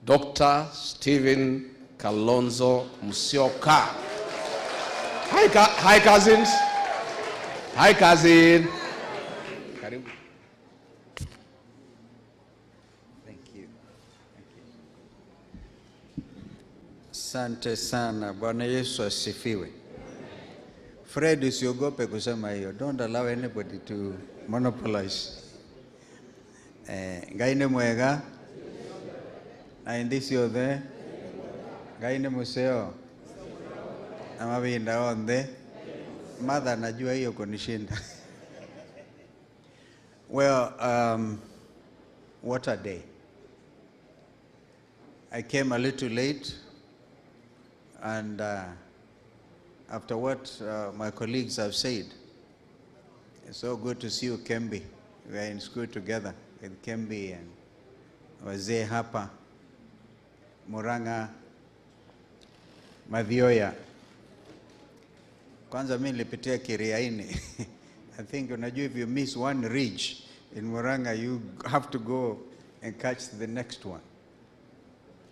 Dr. Stephen Kalonzo Musyoka. Hi cousins. Hi cousin. Karibu. Thank you. Asante sana. Bwana Yesu asifiwe. Fred, usiogope kusema hiyo. Don't allow anybody to monopolize. Ngai nĩ mwega na indi ciothe. Ngai nĩ museo na mavinda onthe. Mother, najua hiyo kunishinda. Well, what a day. I came a little late, and after what my colleagues have said, it's so good to see you, Kembi. We are in school together with Kembi and Wazee hapa, Murang'a, Mathioya. Kwanza mimi nilipitia Kiriaini. I think unajua if you miss one ridge in Murang'a, you have to go and catch the next one.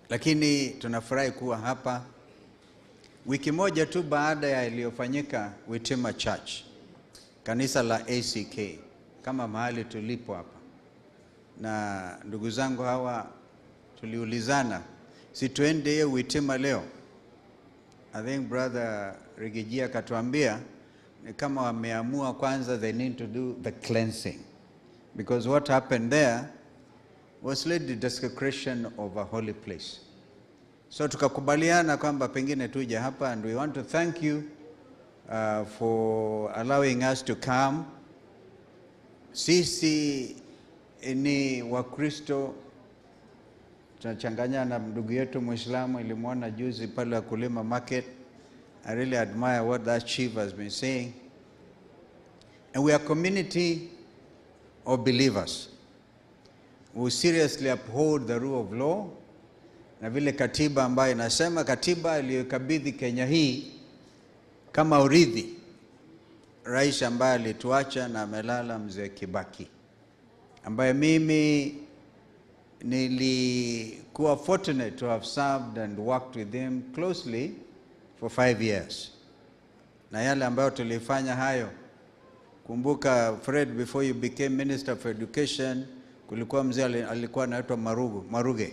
Lakini tunafurahi kuwa hapa. Wiki moja tu baada ya iliyofanyika Witima Church, kanisa la ACK, kama mahali tulipo hapa. Na ndugu zangu hawa tuliulizana, si tuende hiyo Witima leo? I think brother Rigiji akatuambia ni kama wameamua kwanza they need to do the cleansing. Because what happened there was led the desecration of a holy place. So tukakubaliana kwamba pengine tuje hapa, and we want to thank you for allowing us to come. Sisi ni Wakristo, tunachanganya na ndugu yetu Muislamu, ilimwona juzi pale Wakulima Market. I really admire what that chief has been saying. And we are a community of believers who seriously uphold the rule of law na vile katiba ambayo inasema, katiba iliyokabidhi Kenya hii kama urithi rais ambaye alituacha na amelala, Mzee Kibaki, ambaye mimi nilikuwa fortunate to have served and worked with him closely for 5 years, na yale ambayo tulifanya hayo. Kumbuka Fred, before you became Minister for Education, kulikuwa mzee alikuwa anaitwa Maruge.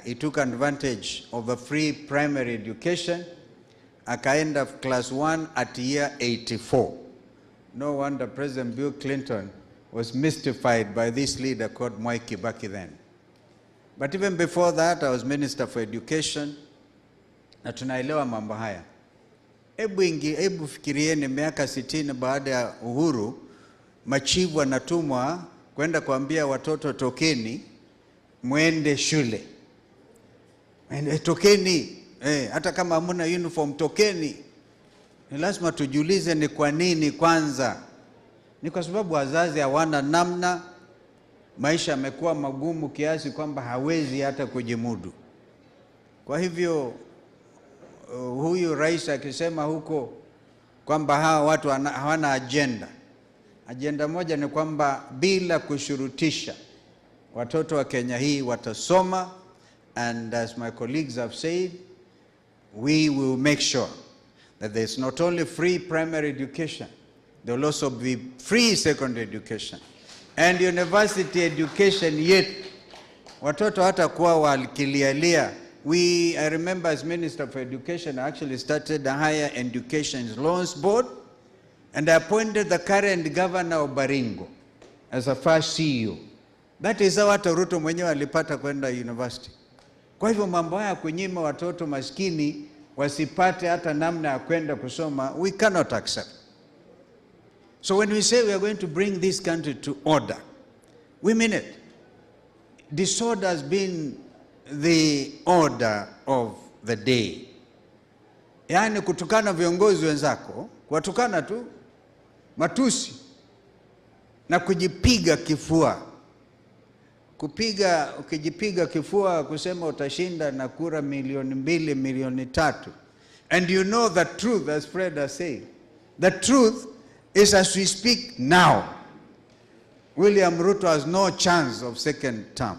He took advantage of the free primary education, akaenda class 1 at year 84. No wonder President Bill Clinton was mystified by this leader called Mwai Kibaki then. But even before that, I was Minister for Education, na tunaelewa mambo haya. Hebu fikirieni miaka 60 baada ya uhuru, machifu wanatumwa kwenda kuambia watoto, "Tokeni mwende shule." Ende, tokeni hata kama hamuna uniform, tokeni. Ni lazima tujiulize ni kwa nini kwanza. Ni kwa sababu wazazi hawana namna, maisha yamekuwa magumu kiasi kwamba hawezi hata kujimudu. Kwa hivyo huyu rais akisema huko kwamba hawa watu hawana agenda. Agenda moja ni kwamba bila kushurutisha watoto wa Kenya hii watasoma, and as my colleagues have said, we will make sure that there's not only free primary education, there will also be free secondary education and university education yet. Watoto hatakuwa wakilialia. I remember as Minister for Education, I actually started the Higher Education Loans Board, and I appointed the current governor of Baringo as a first CEO. That is how hata Ruto mwenyewe alipata kwenda university. Kwa hivyo mambo haya kunyima watoto maskini wasipate hata namna ya kwenda kusoma, we cannot accept. So when we say we are going to bring this country to order, we mean it. Disorder has been the order of the day. Yaani kutukana viongozi wenzako, kuwatukana tu, matusi na kujipiga kifua. Ukijipiga kifua kusema utashinda na kura milioni 2, milioni 3. And you know the truth, as Fred has said. The truth is, as we speak now, William Ruto has no chance of second term.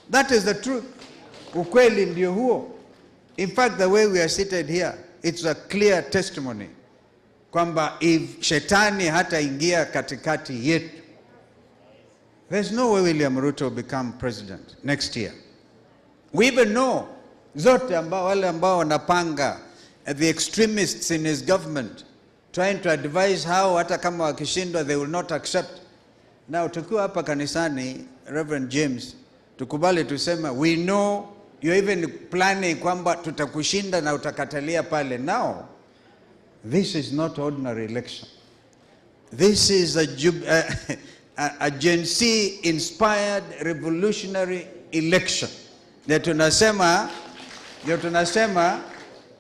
That is the truth. Ukweli ndio huo. In fact, the way we are seated here, it's a clear testimony kwamba if shetani hataingia katikati yetu, there's no way William Ruto will become president next year. We even know zote ambao wale ambao wanapanga, the extremists in his government trying to advise how hata kama wakishindwa they will not accept. Now tukiwa hapa kanisani, Reverend James, tukubali tuseme we know you're even planning kwamba tutakushinda na utakatalia pale. Now this is not ordinary election. This is a Gen Z inspired revolutionary election. Ndio tunasema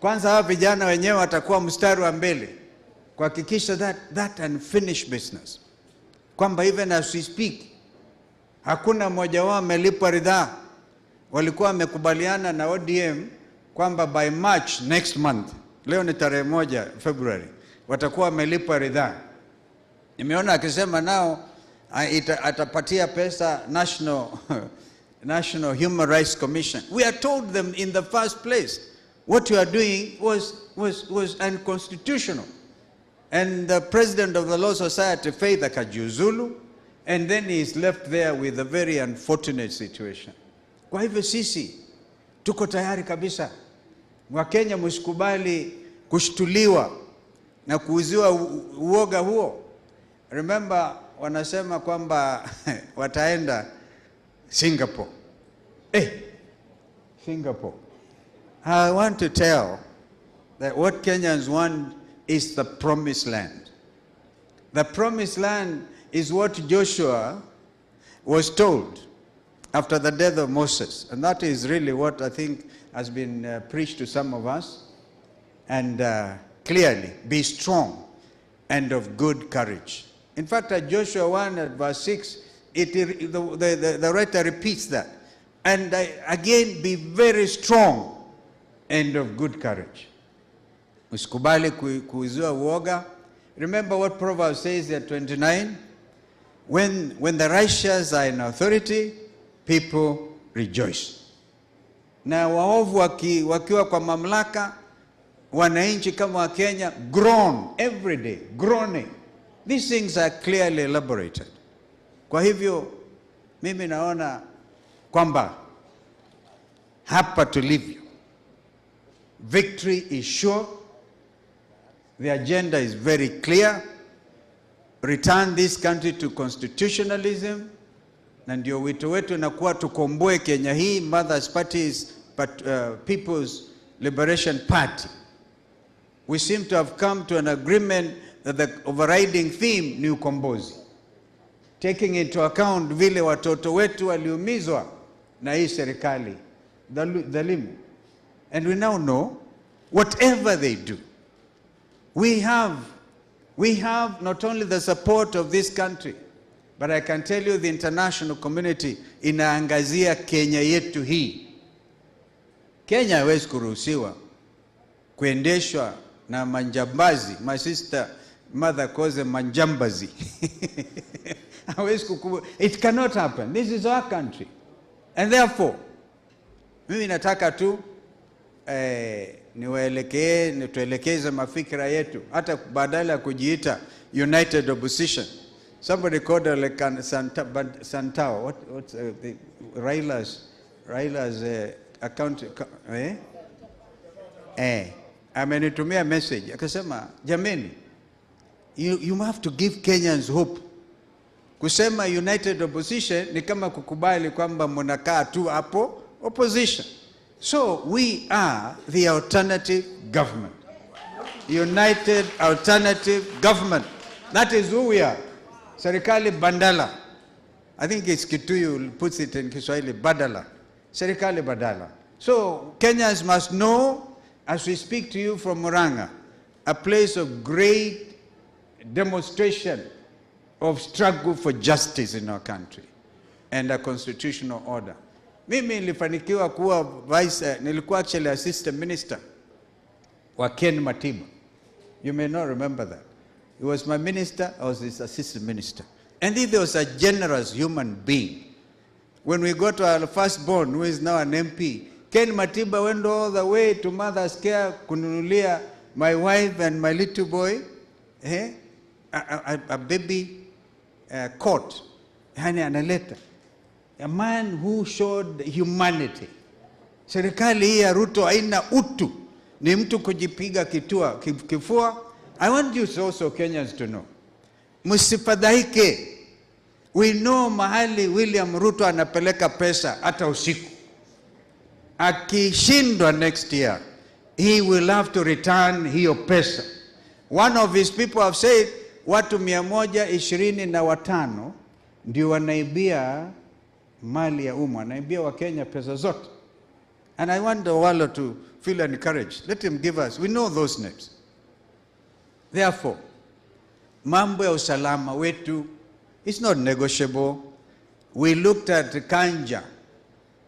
kwanza hawa vijana wenyewe watakuwa mstari wa mbele kuhakikisha that unfinished business, kwamba even as we speak hakuna mmoja wao amelipwa ridhaa. Walikuwa wamekubaliana na ODM kwamba by March next month, leo ni tarehe 1 February, watakuwa wamelipwa ridhaa. Nimeona akisema nao atapatia pesa National Human Rights Commission. We are told them in the first place what you are doing was unconstitutional. And the president of the Law Society, Faith, akajiuzulu, and then he is left there with a very unfortunate situation. Kwa hivyo sisi tuko tayari kabisa. Wakenya, msikubali kushtuliwa na kuuziwa uoga huo. Remember, wanasema kwamba wataenda Singapore. Singapore. I want to tell that what Kenyans want is the promised land. The promised land is what Joshua was told after the death of Moses, and that is really what I think has been preached to some of us, and clearly, be strong and of good courage. In fact, at Joshua 1 at verse 6, the writer repeats that. And again, be very strong and of good courage. Usikubali kuuzua uoga. Remember what Proverbs says at 29? When the righteous are in authority, people rejoice. Na waovu wakiwa kwa mamlaka, wananchi kama wa Kenya groan every day, groaning. These things are clearly elaborated. Kwa hivyo mimi naona kwamba hapa tulivyo, victory is sure. The agenda is very clear. Return this country to constitutionalism. Na ndio wito wetu na kuwa tukomboe Kenya hii. Mother's Party is but, People's Liberation Party. We seem to have come to an agreement that the overriding theme ni ukombozi, taking into account vile watoto wetu waliumizwa na hii serikali dhalimu. And we now know whatever they do, we have not only the support of this country, but I can tell you the international community inaangazia Kenya yetu hii. Kenya haiwezi kuruhusiwa kuendeshwa na manjambazi. My sister mother calls them manjambazi. Hawezi. It cannot happen. This is our country. And therefore, mimi nataka tu niwaelekee, nituelekeze mafikira yetu hata badala ya kujiita United Opposition. Somebody called like Santao. What's the Raila's account, eh? Amenitumia message akasema, jameni, you have to give Kenyans hope. Kusema United Opposition ni kama kukubali kwamba mnakaa tu hapo opposition. So we are the alternative government. United Alternative Government. That is who we are. Serikali Bandala. I think it's Kituyu puts it in Kiswahili, Badala. Serikali Badala. So Kenyans must know, as we speak to you from Murang'a, a place of great demonstration of struggle for justice in our country and a constitutional order. Mimi nilifanikiwa kuwa vice, nilikuwa actually assistant minister wa Ken Matiba. You may not remember that. He was my minister, I was his assistant minister. And he was a generous human being. When we got to our firstborn, who is now an MP, Ken Matiba went all the way to Mother's Care kununulia my wife and my little boy, eh, a baby cot. Yani analeta. A man who showed humanity. Serikali hii ya Ruto haina utu, ni mtu kujipiga kifua. I want you also Kenyans to know, msifadhaike. We know mahali William Ruto anapeleka pesa hata usiku. Akishindwa next year, he will have to return hiyo pesa. One of his people have said watu 125 ndio wanaibia mali ya umma, wanaibia Wakenya pesa zote. And I want Owalo to feel encouraged. Let him give us, we know those names. Therefore, mambo ya usalama wetu is not negotiable. We looked at Kanja,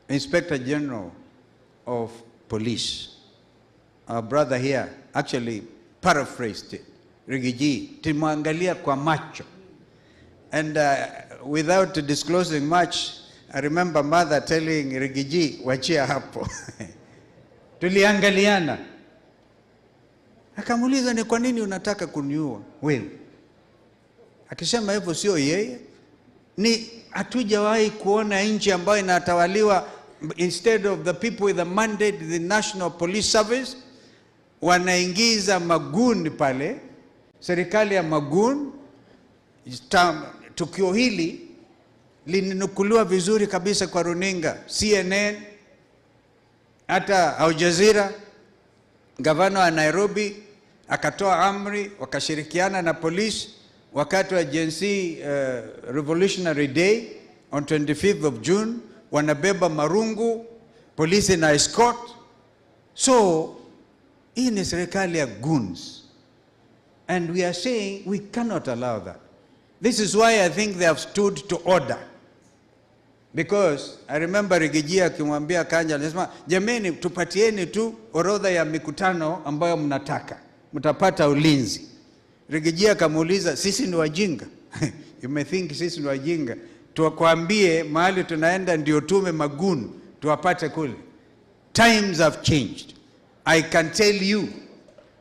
Inspector General of Police. Our brother here actually paraphrased it. Riggy G, tumwangalia kwa macho. And without disclosing much, I remember mother telling Riggy G, wachia hapo. Tuliangaliana. Akamuuliza, ni kwa nini unataka kuniua wewe? Akisema hivyo sio yeye, ni hatujawahi kuona nchi ambayo inatawaliwa, instead of the people with the mandate, the National Police Service, wanaingiza magoons pale, serikali ya magoons. Tukio hili linukuliwa vizuri kabisa kwa runinga CNN, hata Al Jazeera. Gavana wa Nairobi akatoa amri, wakashirikiana na polisi wakati wa Gen Z Revolutionary Day. on 25th of June, wanabeba marungu, polisi na escort. So hii ni serikali ya goons. And we are saying we cannot allow that. This is why I think they have stood to order. Because I remember Riggy G akimwambia Kanja, anasema jameni, tupatieni tu orodha ya mikutano ambayo mnataka, mtapata ulinzi. Riggy G akamuuliza, sisi ni wajinga? You may think sisi ni wajinga, tuwakwambie mahali tunaenda ndio tume magun tuwapate kule. Times have changed. I can tell you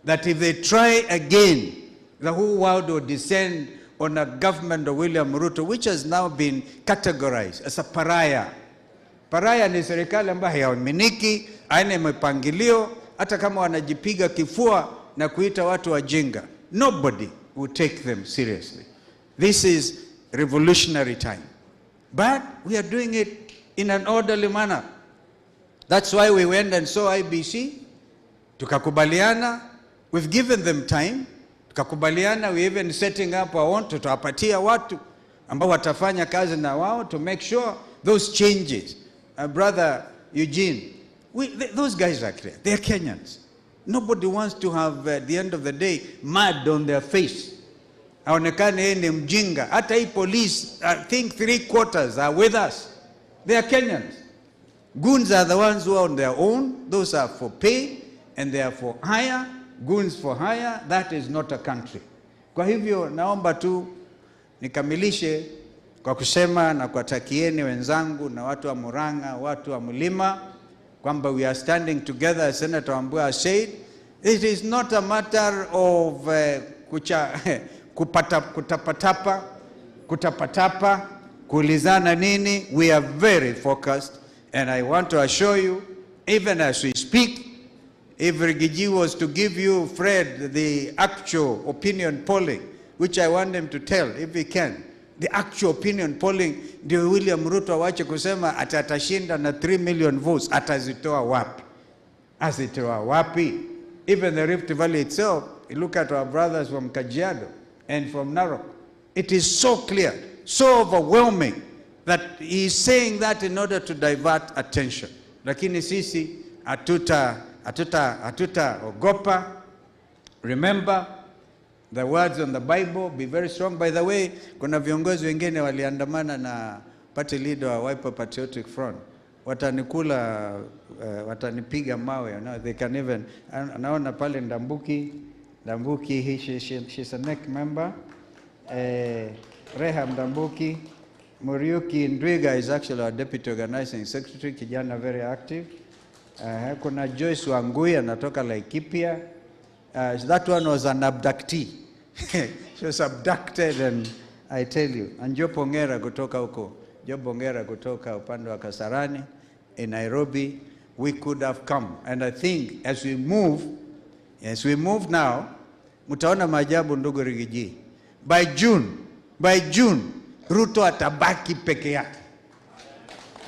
that if they try again, the whole world will descend on a government of William Ruto, which has now been categorized as a pariah. Pariah ni serikali ambayo haiaminiki, haina mipangilio, hata kama wanajipiga kifua na kuita watu wajinga. Nobody will take them seriously. This is revolutionary time. But we are doing it in an orderly manner. That's why we went and saw IEBC. Tukakubaliana. We've given them time. Tukakubaliana, we even setting up our own, tutawapatia watu ambao watafanya kazi na wao to make sure those changes. Brother Eugene, those guys are clear. They are Kenyans. Nobody wants to have, at the end of the day, mud on their face. Aonekane yeye ni mjinga. Hata hii police, I think 3/4 are with us. They are Kenyans. Goons are the ones who are on their own. Those are for pay and they are for hire. Goons for hire, that is not a country. Kwa hivyo naomba tu nikamilishe kwa kusema na kuwatakieni wenzangu na watu wa Murang'a, watu wa Mlima, kwamba we are standing together, as Senator Wambua said. It is not a matter of kutapatapa, kutapatapa, kuulizana nini. We are very focused, and I want to assure you, even as we speak, if Riggy G was to give you, Fred, the actual opinion polling, which I want him to tell if he can, the actual opinion polling, ndio William Ruto awache kusema ati atashinda na 3 million votes, atazitoa wapi? Azitoa wapi? Even the Rift Valley itself, you look at our brothers from Kajiado and from Narok, it is so clear, so overwhelming that he is saying that in order to divert attention. Lakini sisi hatuta ogopa. Remember the words on the Bible, be very strong. By the way, kuna viongozi wengine waliandamana na party leader wa Wiper Patriotic Front. Watanikula, watanipiga mawe. You know, they can even, naona pale Ndambuki, Ndambuki, she's a NEC member. Reham Ndambuki. Muriuki Ndwiga is actually our deputy organizing secretary, kijana very active. Kuna Joyce Wangui anatoka Laikipia. That one was an abductee. She was abducted, and I tell you. And Job Ongera kutoka huko. Job Ongera kutoka upande wa Kasarani in Nairobi. We could have come. And I think as we move now, mtaona maajabu ndugu Riggy G. By June, Ruto atabaki peke yake.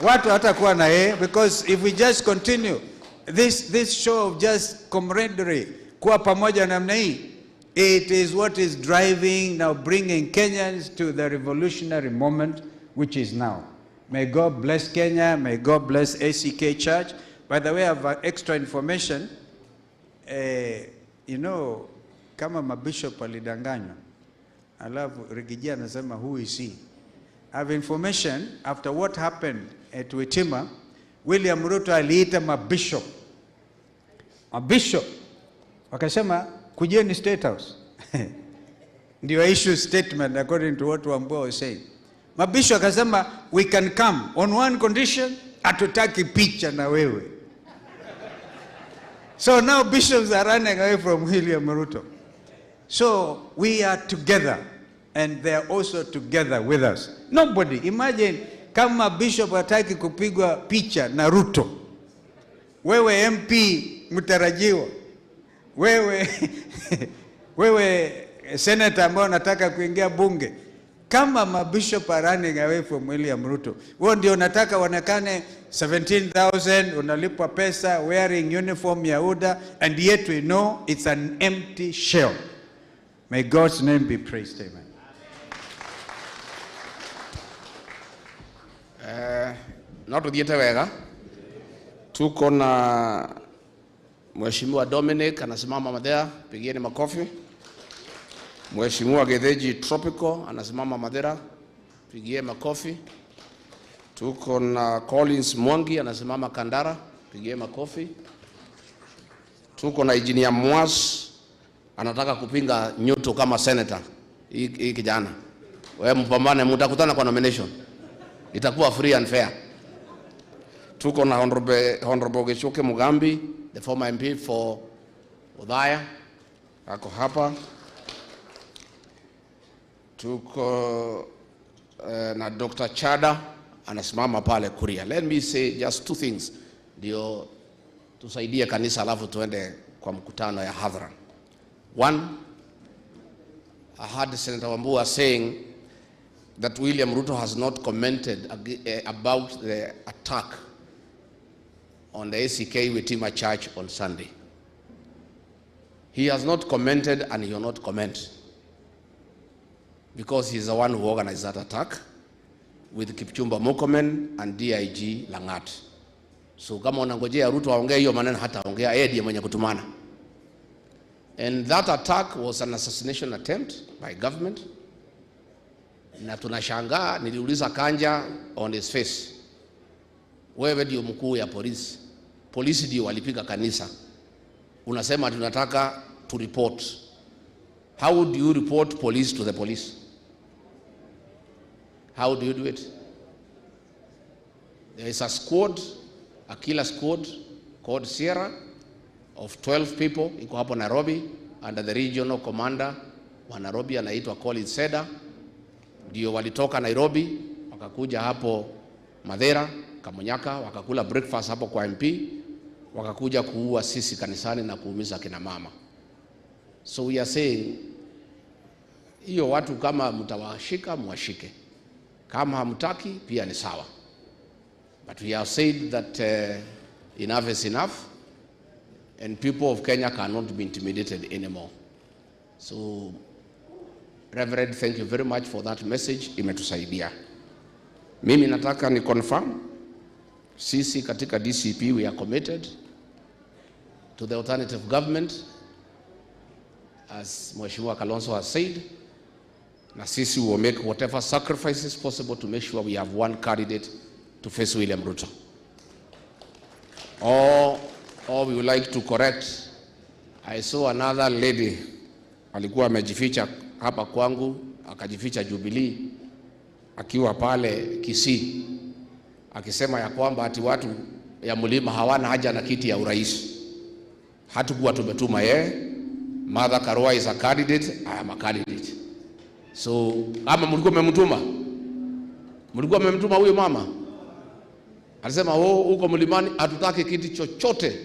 Watu hatakuwa na yeye, because if we just continue this show of just camaraderie, kuwa pamoja namna hii, it is what is driving now, bringing Kenyans to the revolutionary moment, which is now. May God bless Kenya. May God bless ACK Church. By the way, I have extra information. You know, kama mabishop walidanganywa, alafu Riggy G anasema who is he? I have information after what happened at Witima, William Ruto aliita mabishop. Mabishop wakasema kujeni State House. Ndio issue statement according to what Wambua was saying. Mabishop akasema we can come on one condition, hatutaki picha na wewe. So now bishops are running away from William Ruto. So we are together, and they are also together with us. Nobody, imagine kama bishop hataki kupigwa picha na Ruto. Wewe MP mtarajiwa, wewe senator ambao unataka kuingia bunge, kama mabishop are running away from William Ruto, wewe ndio unataka waonekane 17,000 unalipwa pesa wearing uniform ya UDA, and yet we know it's an empty shell. May God's name be praised. Amen. No tuthiĩte wega. Tuko na Mheshimiwa Dominic anasimama Mathira, pigieni makofi. Mheshimiwa Getheji Tropical anasimama Mathira, pigie makofi. Tuko na Collins Mwangi anasimama Kandara, pigie makofi. Tuko na Engineer Mwas anataka kupinga Nyutu kama senator. Hii kijana. Wewe mpambane, mtakutana kwa nomination. Itakuwa free and fair. Tuko na Honorable Gichuki Mugambi, the former MP for Othaya, ako hapa. Tuko na Dr. Chada anasimama pale Kuria. Let me say just two things ndio tusaidie kanisa alafu tuende kwa mkutano ya hadhara. One, I heard Senator Wambua saying that William Ruto has not commented about the attack on the ACK Witima Church on Sunday. He has not commented and he will not comment because he's the one who organized that attack with Kipchumba Murkomen and DIG Langat. So kama unangojea Ruto aongee hiyo maneno, hataongea, yeye ndiye mwenye kutumana. And that attack was an assassination attempt by government. Na tunashangaa, niliuliza Kanja on his face, wewe ndio mkuu ya polisi, polisi ndio walipiga kanisa, unasema tunataka to report. How do you report police to the police? How do you do it? There is a squad, a killer squad called Sierra of 12 people, iko hapo Nairobi under the regional commander wa Nairobi anaitwa Collins Seda. Ndio walitoka Nairobi wakakuja hapo Mathira, Kamunyaka, wakakula breakfast hapo kwa MP, wakakuja kuua sisi kanisani na kuumiza kina mama. So we are saying hiyo watu kama mtawashika mwashike, kama hamtaki pia ni sawa. But we have said that enough is enough and people of Kenya cannot be intimidated anymore. So Reverend, thank you very much for that message, imetusaidia. Mimi nataka ni confirm sisi katika DCP we are committed to the alternative government as Mheshimiwa Kalonzo has said, na sisi will make whatever sacrifices possible to make sure we have one candidate to face William Ruto. Or we would like to correct, I saw another lady alikuwa amejificha hapa kwangu, akajificha Jubilee akiwa pale Kisii akisema ya kwamba ati watu ya mlima hawana haja na kiti ya urais. Hatukuwa tumetuma yeye. Martha Karua is a candidate, I am a candidate. So ama mlikuwa mmemtuma? Mlikuwa mmemtuma huyo mama? Alisema oh, huko mlimani hatutaki kiti chochote.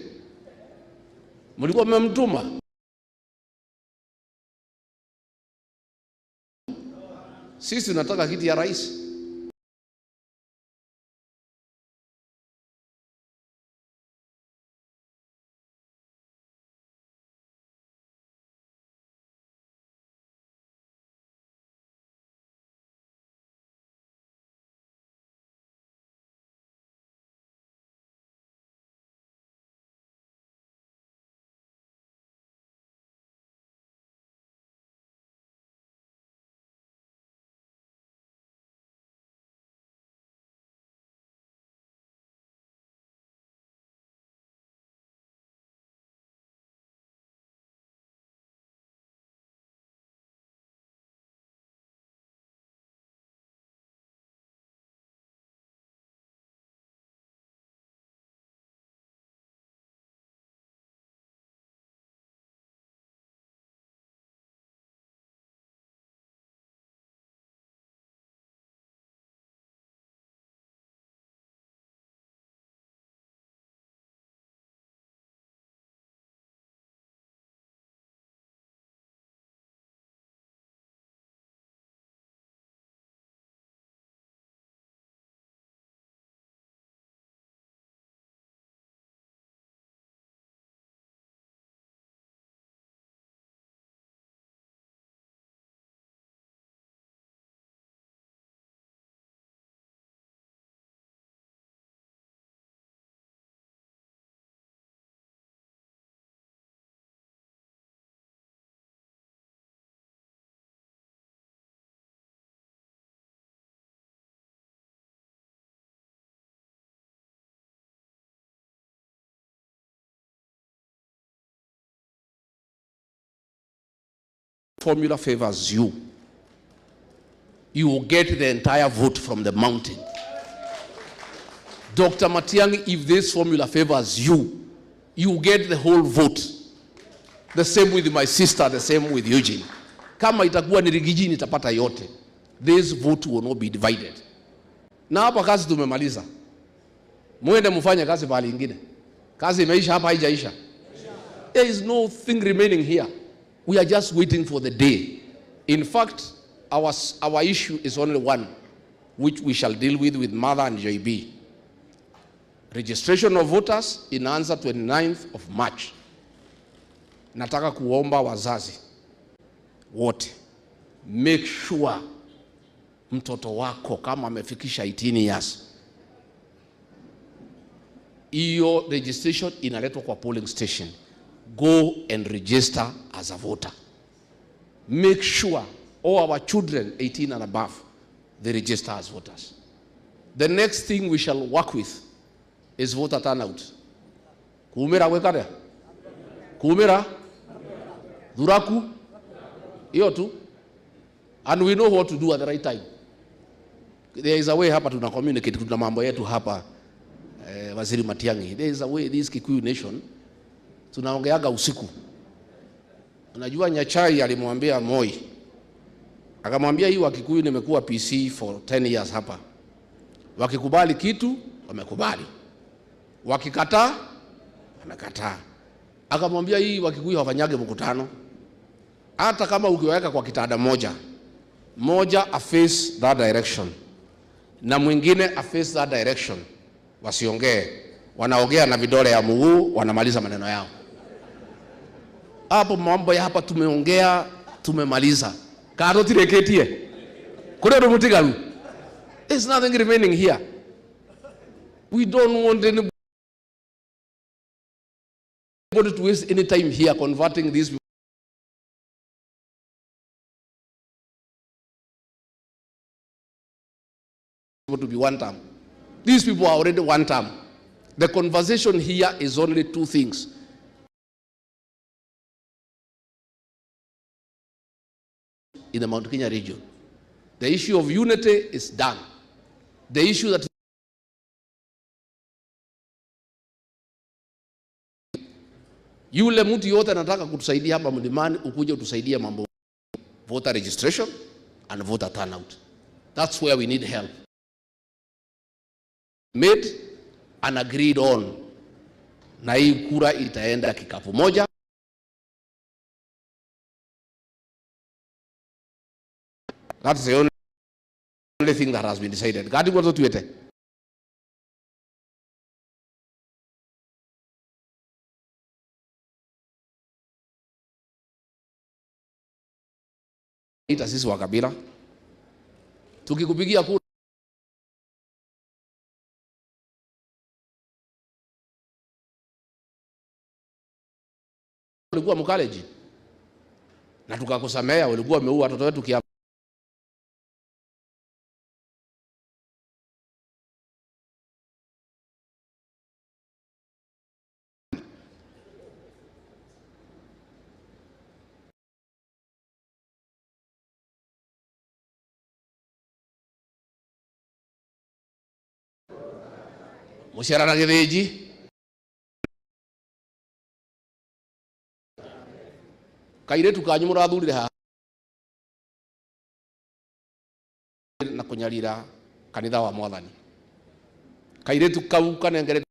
Mlikuwa mmemtuma? Sisi tunataka kiti ya rais. Formula favors you, you will get the entire vote from the mountain. Dr. Matiang'i, if this formula favors you, you get the whole vote. The same with my sister, the same with Eugene. Kama itakuwa ni Riggy G, nitapata yote. This vote will not be divided. Na hapa kazi tumemaliza. Muende mfanye kazi pahali ingine. Kazi imeisha hapa, haijaisha. There is no thing remaining here. We are just waiting for the day. In fact, our issue is only one, which we shall deal with Mother and JB. Registration of voters inaanza 29th of March. Nataka kuomba wazazi wote, make sure mtoto wako kama amefikisha 18 years, hiyo registration inaletwa kwa polling station. Go and register as a voter. Make sure all our children 18 and above, they register as voters. The next thing we shall work with is voter turnout. Kumira gwekare? Kumira? Thuraku? Hiyo tu. And we know what to do at the right time. There is a way hapa tuna communicate, tuna mambo yetu hapa, Waziri Matiang'i. There is a way this Kikuyu nation tunaongeaga usiku. Unajua Nyachae alimwambia Moi, akamwambia hii Wakikuyu nimekuwa PC for 10 years hapa. Wakikubali kitu wamekubali, wakikataa wamekataa. Akamwambia hii Wakikuyu hawafanyage mkutano, hata kama ukiweka kwa kitanda moja moja a face that direction na mwingine a face that direction, wasiongee, wanaongea na vidole ya mguu, wanamaliza maneno yao. Hapo mambo ya hapa tumeongea, tumemaliza. Kado tireketie. Kule ndo mutigaru. There's nothing remaining here. We don't want anybody to waste any time here converting these people to be one term. These people are already one term. The conversation here is only two things. In the Mount Kenya region, the issue of unity is done. The issue that yule mtu yote anataka kutusaidia hapa mlimani, ukuje utusaidie mambo voter registration and voter turnout. That's where we need help. Made and agreed on. Na hii kura itaenda kikapu moja. That's the only thing that has been decided. Gadi kwa tuete. Ita sisi wa kabila tukikupigia kura ulikuwa mkaleji na tukakusamea, ulikuwa umeua watoto wetu kia muciara na githinji kairetu kanyu murathurire haha na kunyarira kanitha wa Mwathani. Kairetu kau kanengere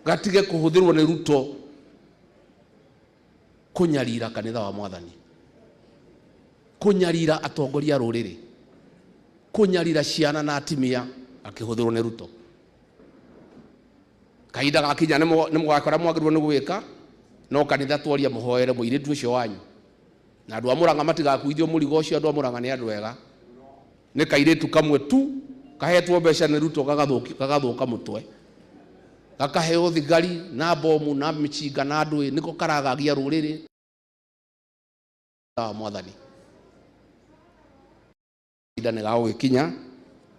gatige kuhuthirwo ni Ruto kunyarira kanitha wa Mwathani, kunyarira atongoria ruriri, kunyarira ciana na atimia akihuthirwo ni Ruto. Kahinda gakinya ni mugakora mwagirwo ni gwika no kanitha twaria muhoere muiritu ucio wanyu na andu a Murang'a matigakuithio murigo ucio. Andu a Murang'a ni andu ega, ni kairitu kamwe tu kahetwo mbeca ni Ruto gagathuka mutwe, gakaheo thigari na bomu na michinga na ndui, niko karagagia ruriri wa Mwathani. Ihinda ni gagũgĩkinya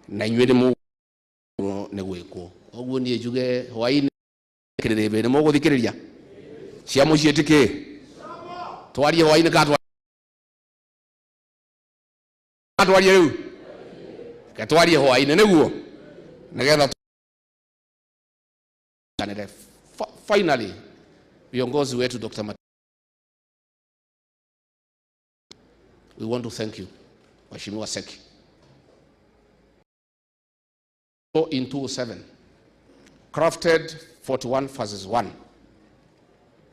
na inyuĩ nĩ mũgũrwo nĩ gwĩkwo. Ũguo niĩ njuge hwaĩ-inĩ. Kĩrĩrĩmbĩ nĩ mũgũthikĩrĩria cia mũciĩ ti kĩ twarie hwainĩ ka twarie rĩu ke twarie hwainĩ nĩguo nĩgetha tuanĩre. Finally, viongozi wetu, Dr. Mat we want to thank you, Mheshimiwa Seki. In 2007 crafted 41 versus 1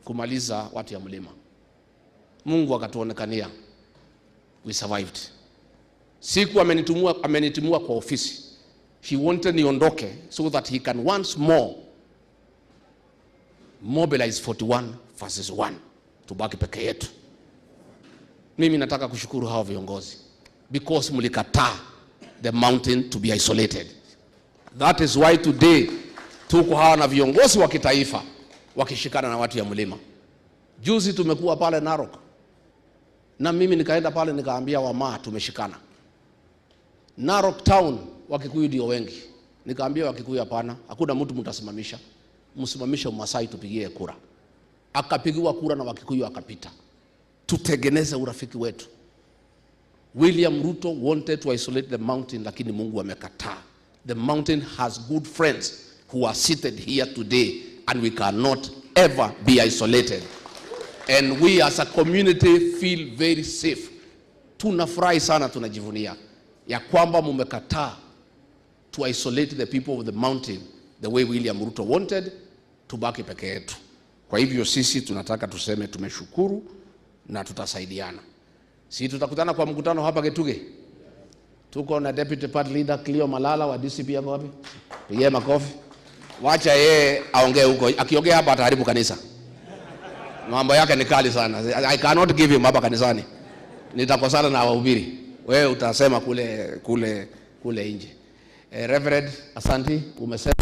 kumaliza watu ya mlima. Mungu akatuonekania, we survived. Siku amenitumua kwa ofisi, he wanted niondoke so that he can once more mobilize 41 versus 1, tubaki peke yetu. Mimi nataka kushukuru hawa viongozi because mlikataa the mountain to be isolated. That is why today tuko hawa na viongozi wa kitaifa wakishikana na watu ya mlima. Juzi tumekuwa pale Narok na mimi nikaenda pale nikaambia wamaa tumeshikana. Narok town Wakikuyu ndio wengi. Nikaambia Wakikuyu hapana, hakuna mtu mtasimamisha. Msimamishe Masai tupigie kura. Akapigiwa kura na Wakikuyu akapita. Tutengeneze urafiki wetu. William Ruto wanted to isolate the mountain, lakini Mungu amekataa. The mountain has good friends who are seated here today, and we cannot ever be isolated. And we as a community feel very safe. Tunafurahi sana, tunajivunia ya kwamba mumekataa to isolate the people of the mountain the way William Ruto wanted, tubaki peke yetu. Kwa hivyo sisi tunataka tuseme tumeshukuru na tutasaidiana. Si tutakutana kwa mkutano hapa Gituge. Tuko na Deputy Party Leader Cleo Malala wa DCP hapo wapi? Pigie makofi. Wacha yeye aongee huko. Akiongea hapa ataharibu kanisa. Mambo yake ni kali sana. I cannot give him hapa kanisani. Nitakosana na wahubiri. Wewe utasema kule nje. Reverend, asanti, umesema.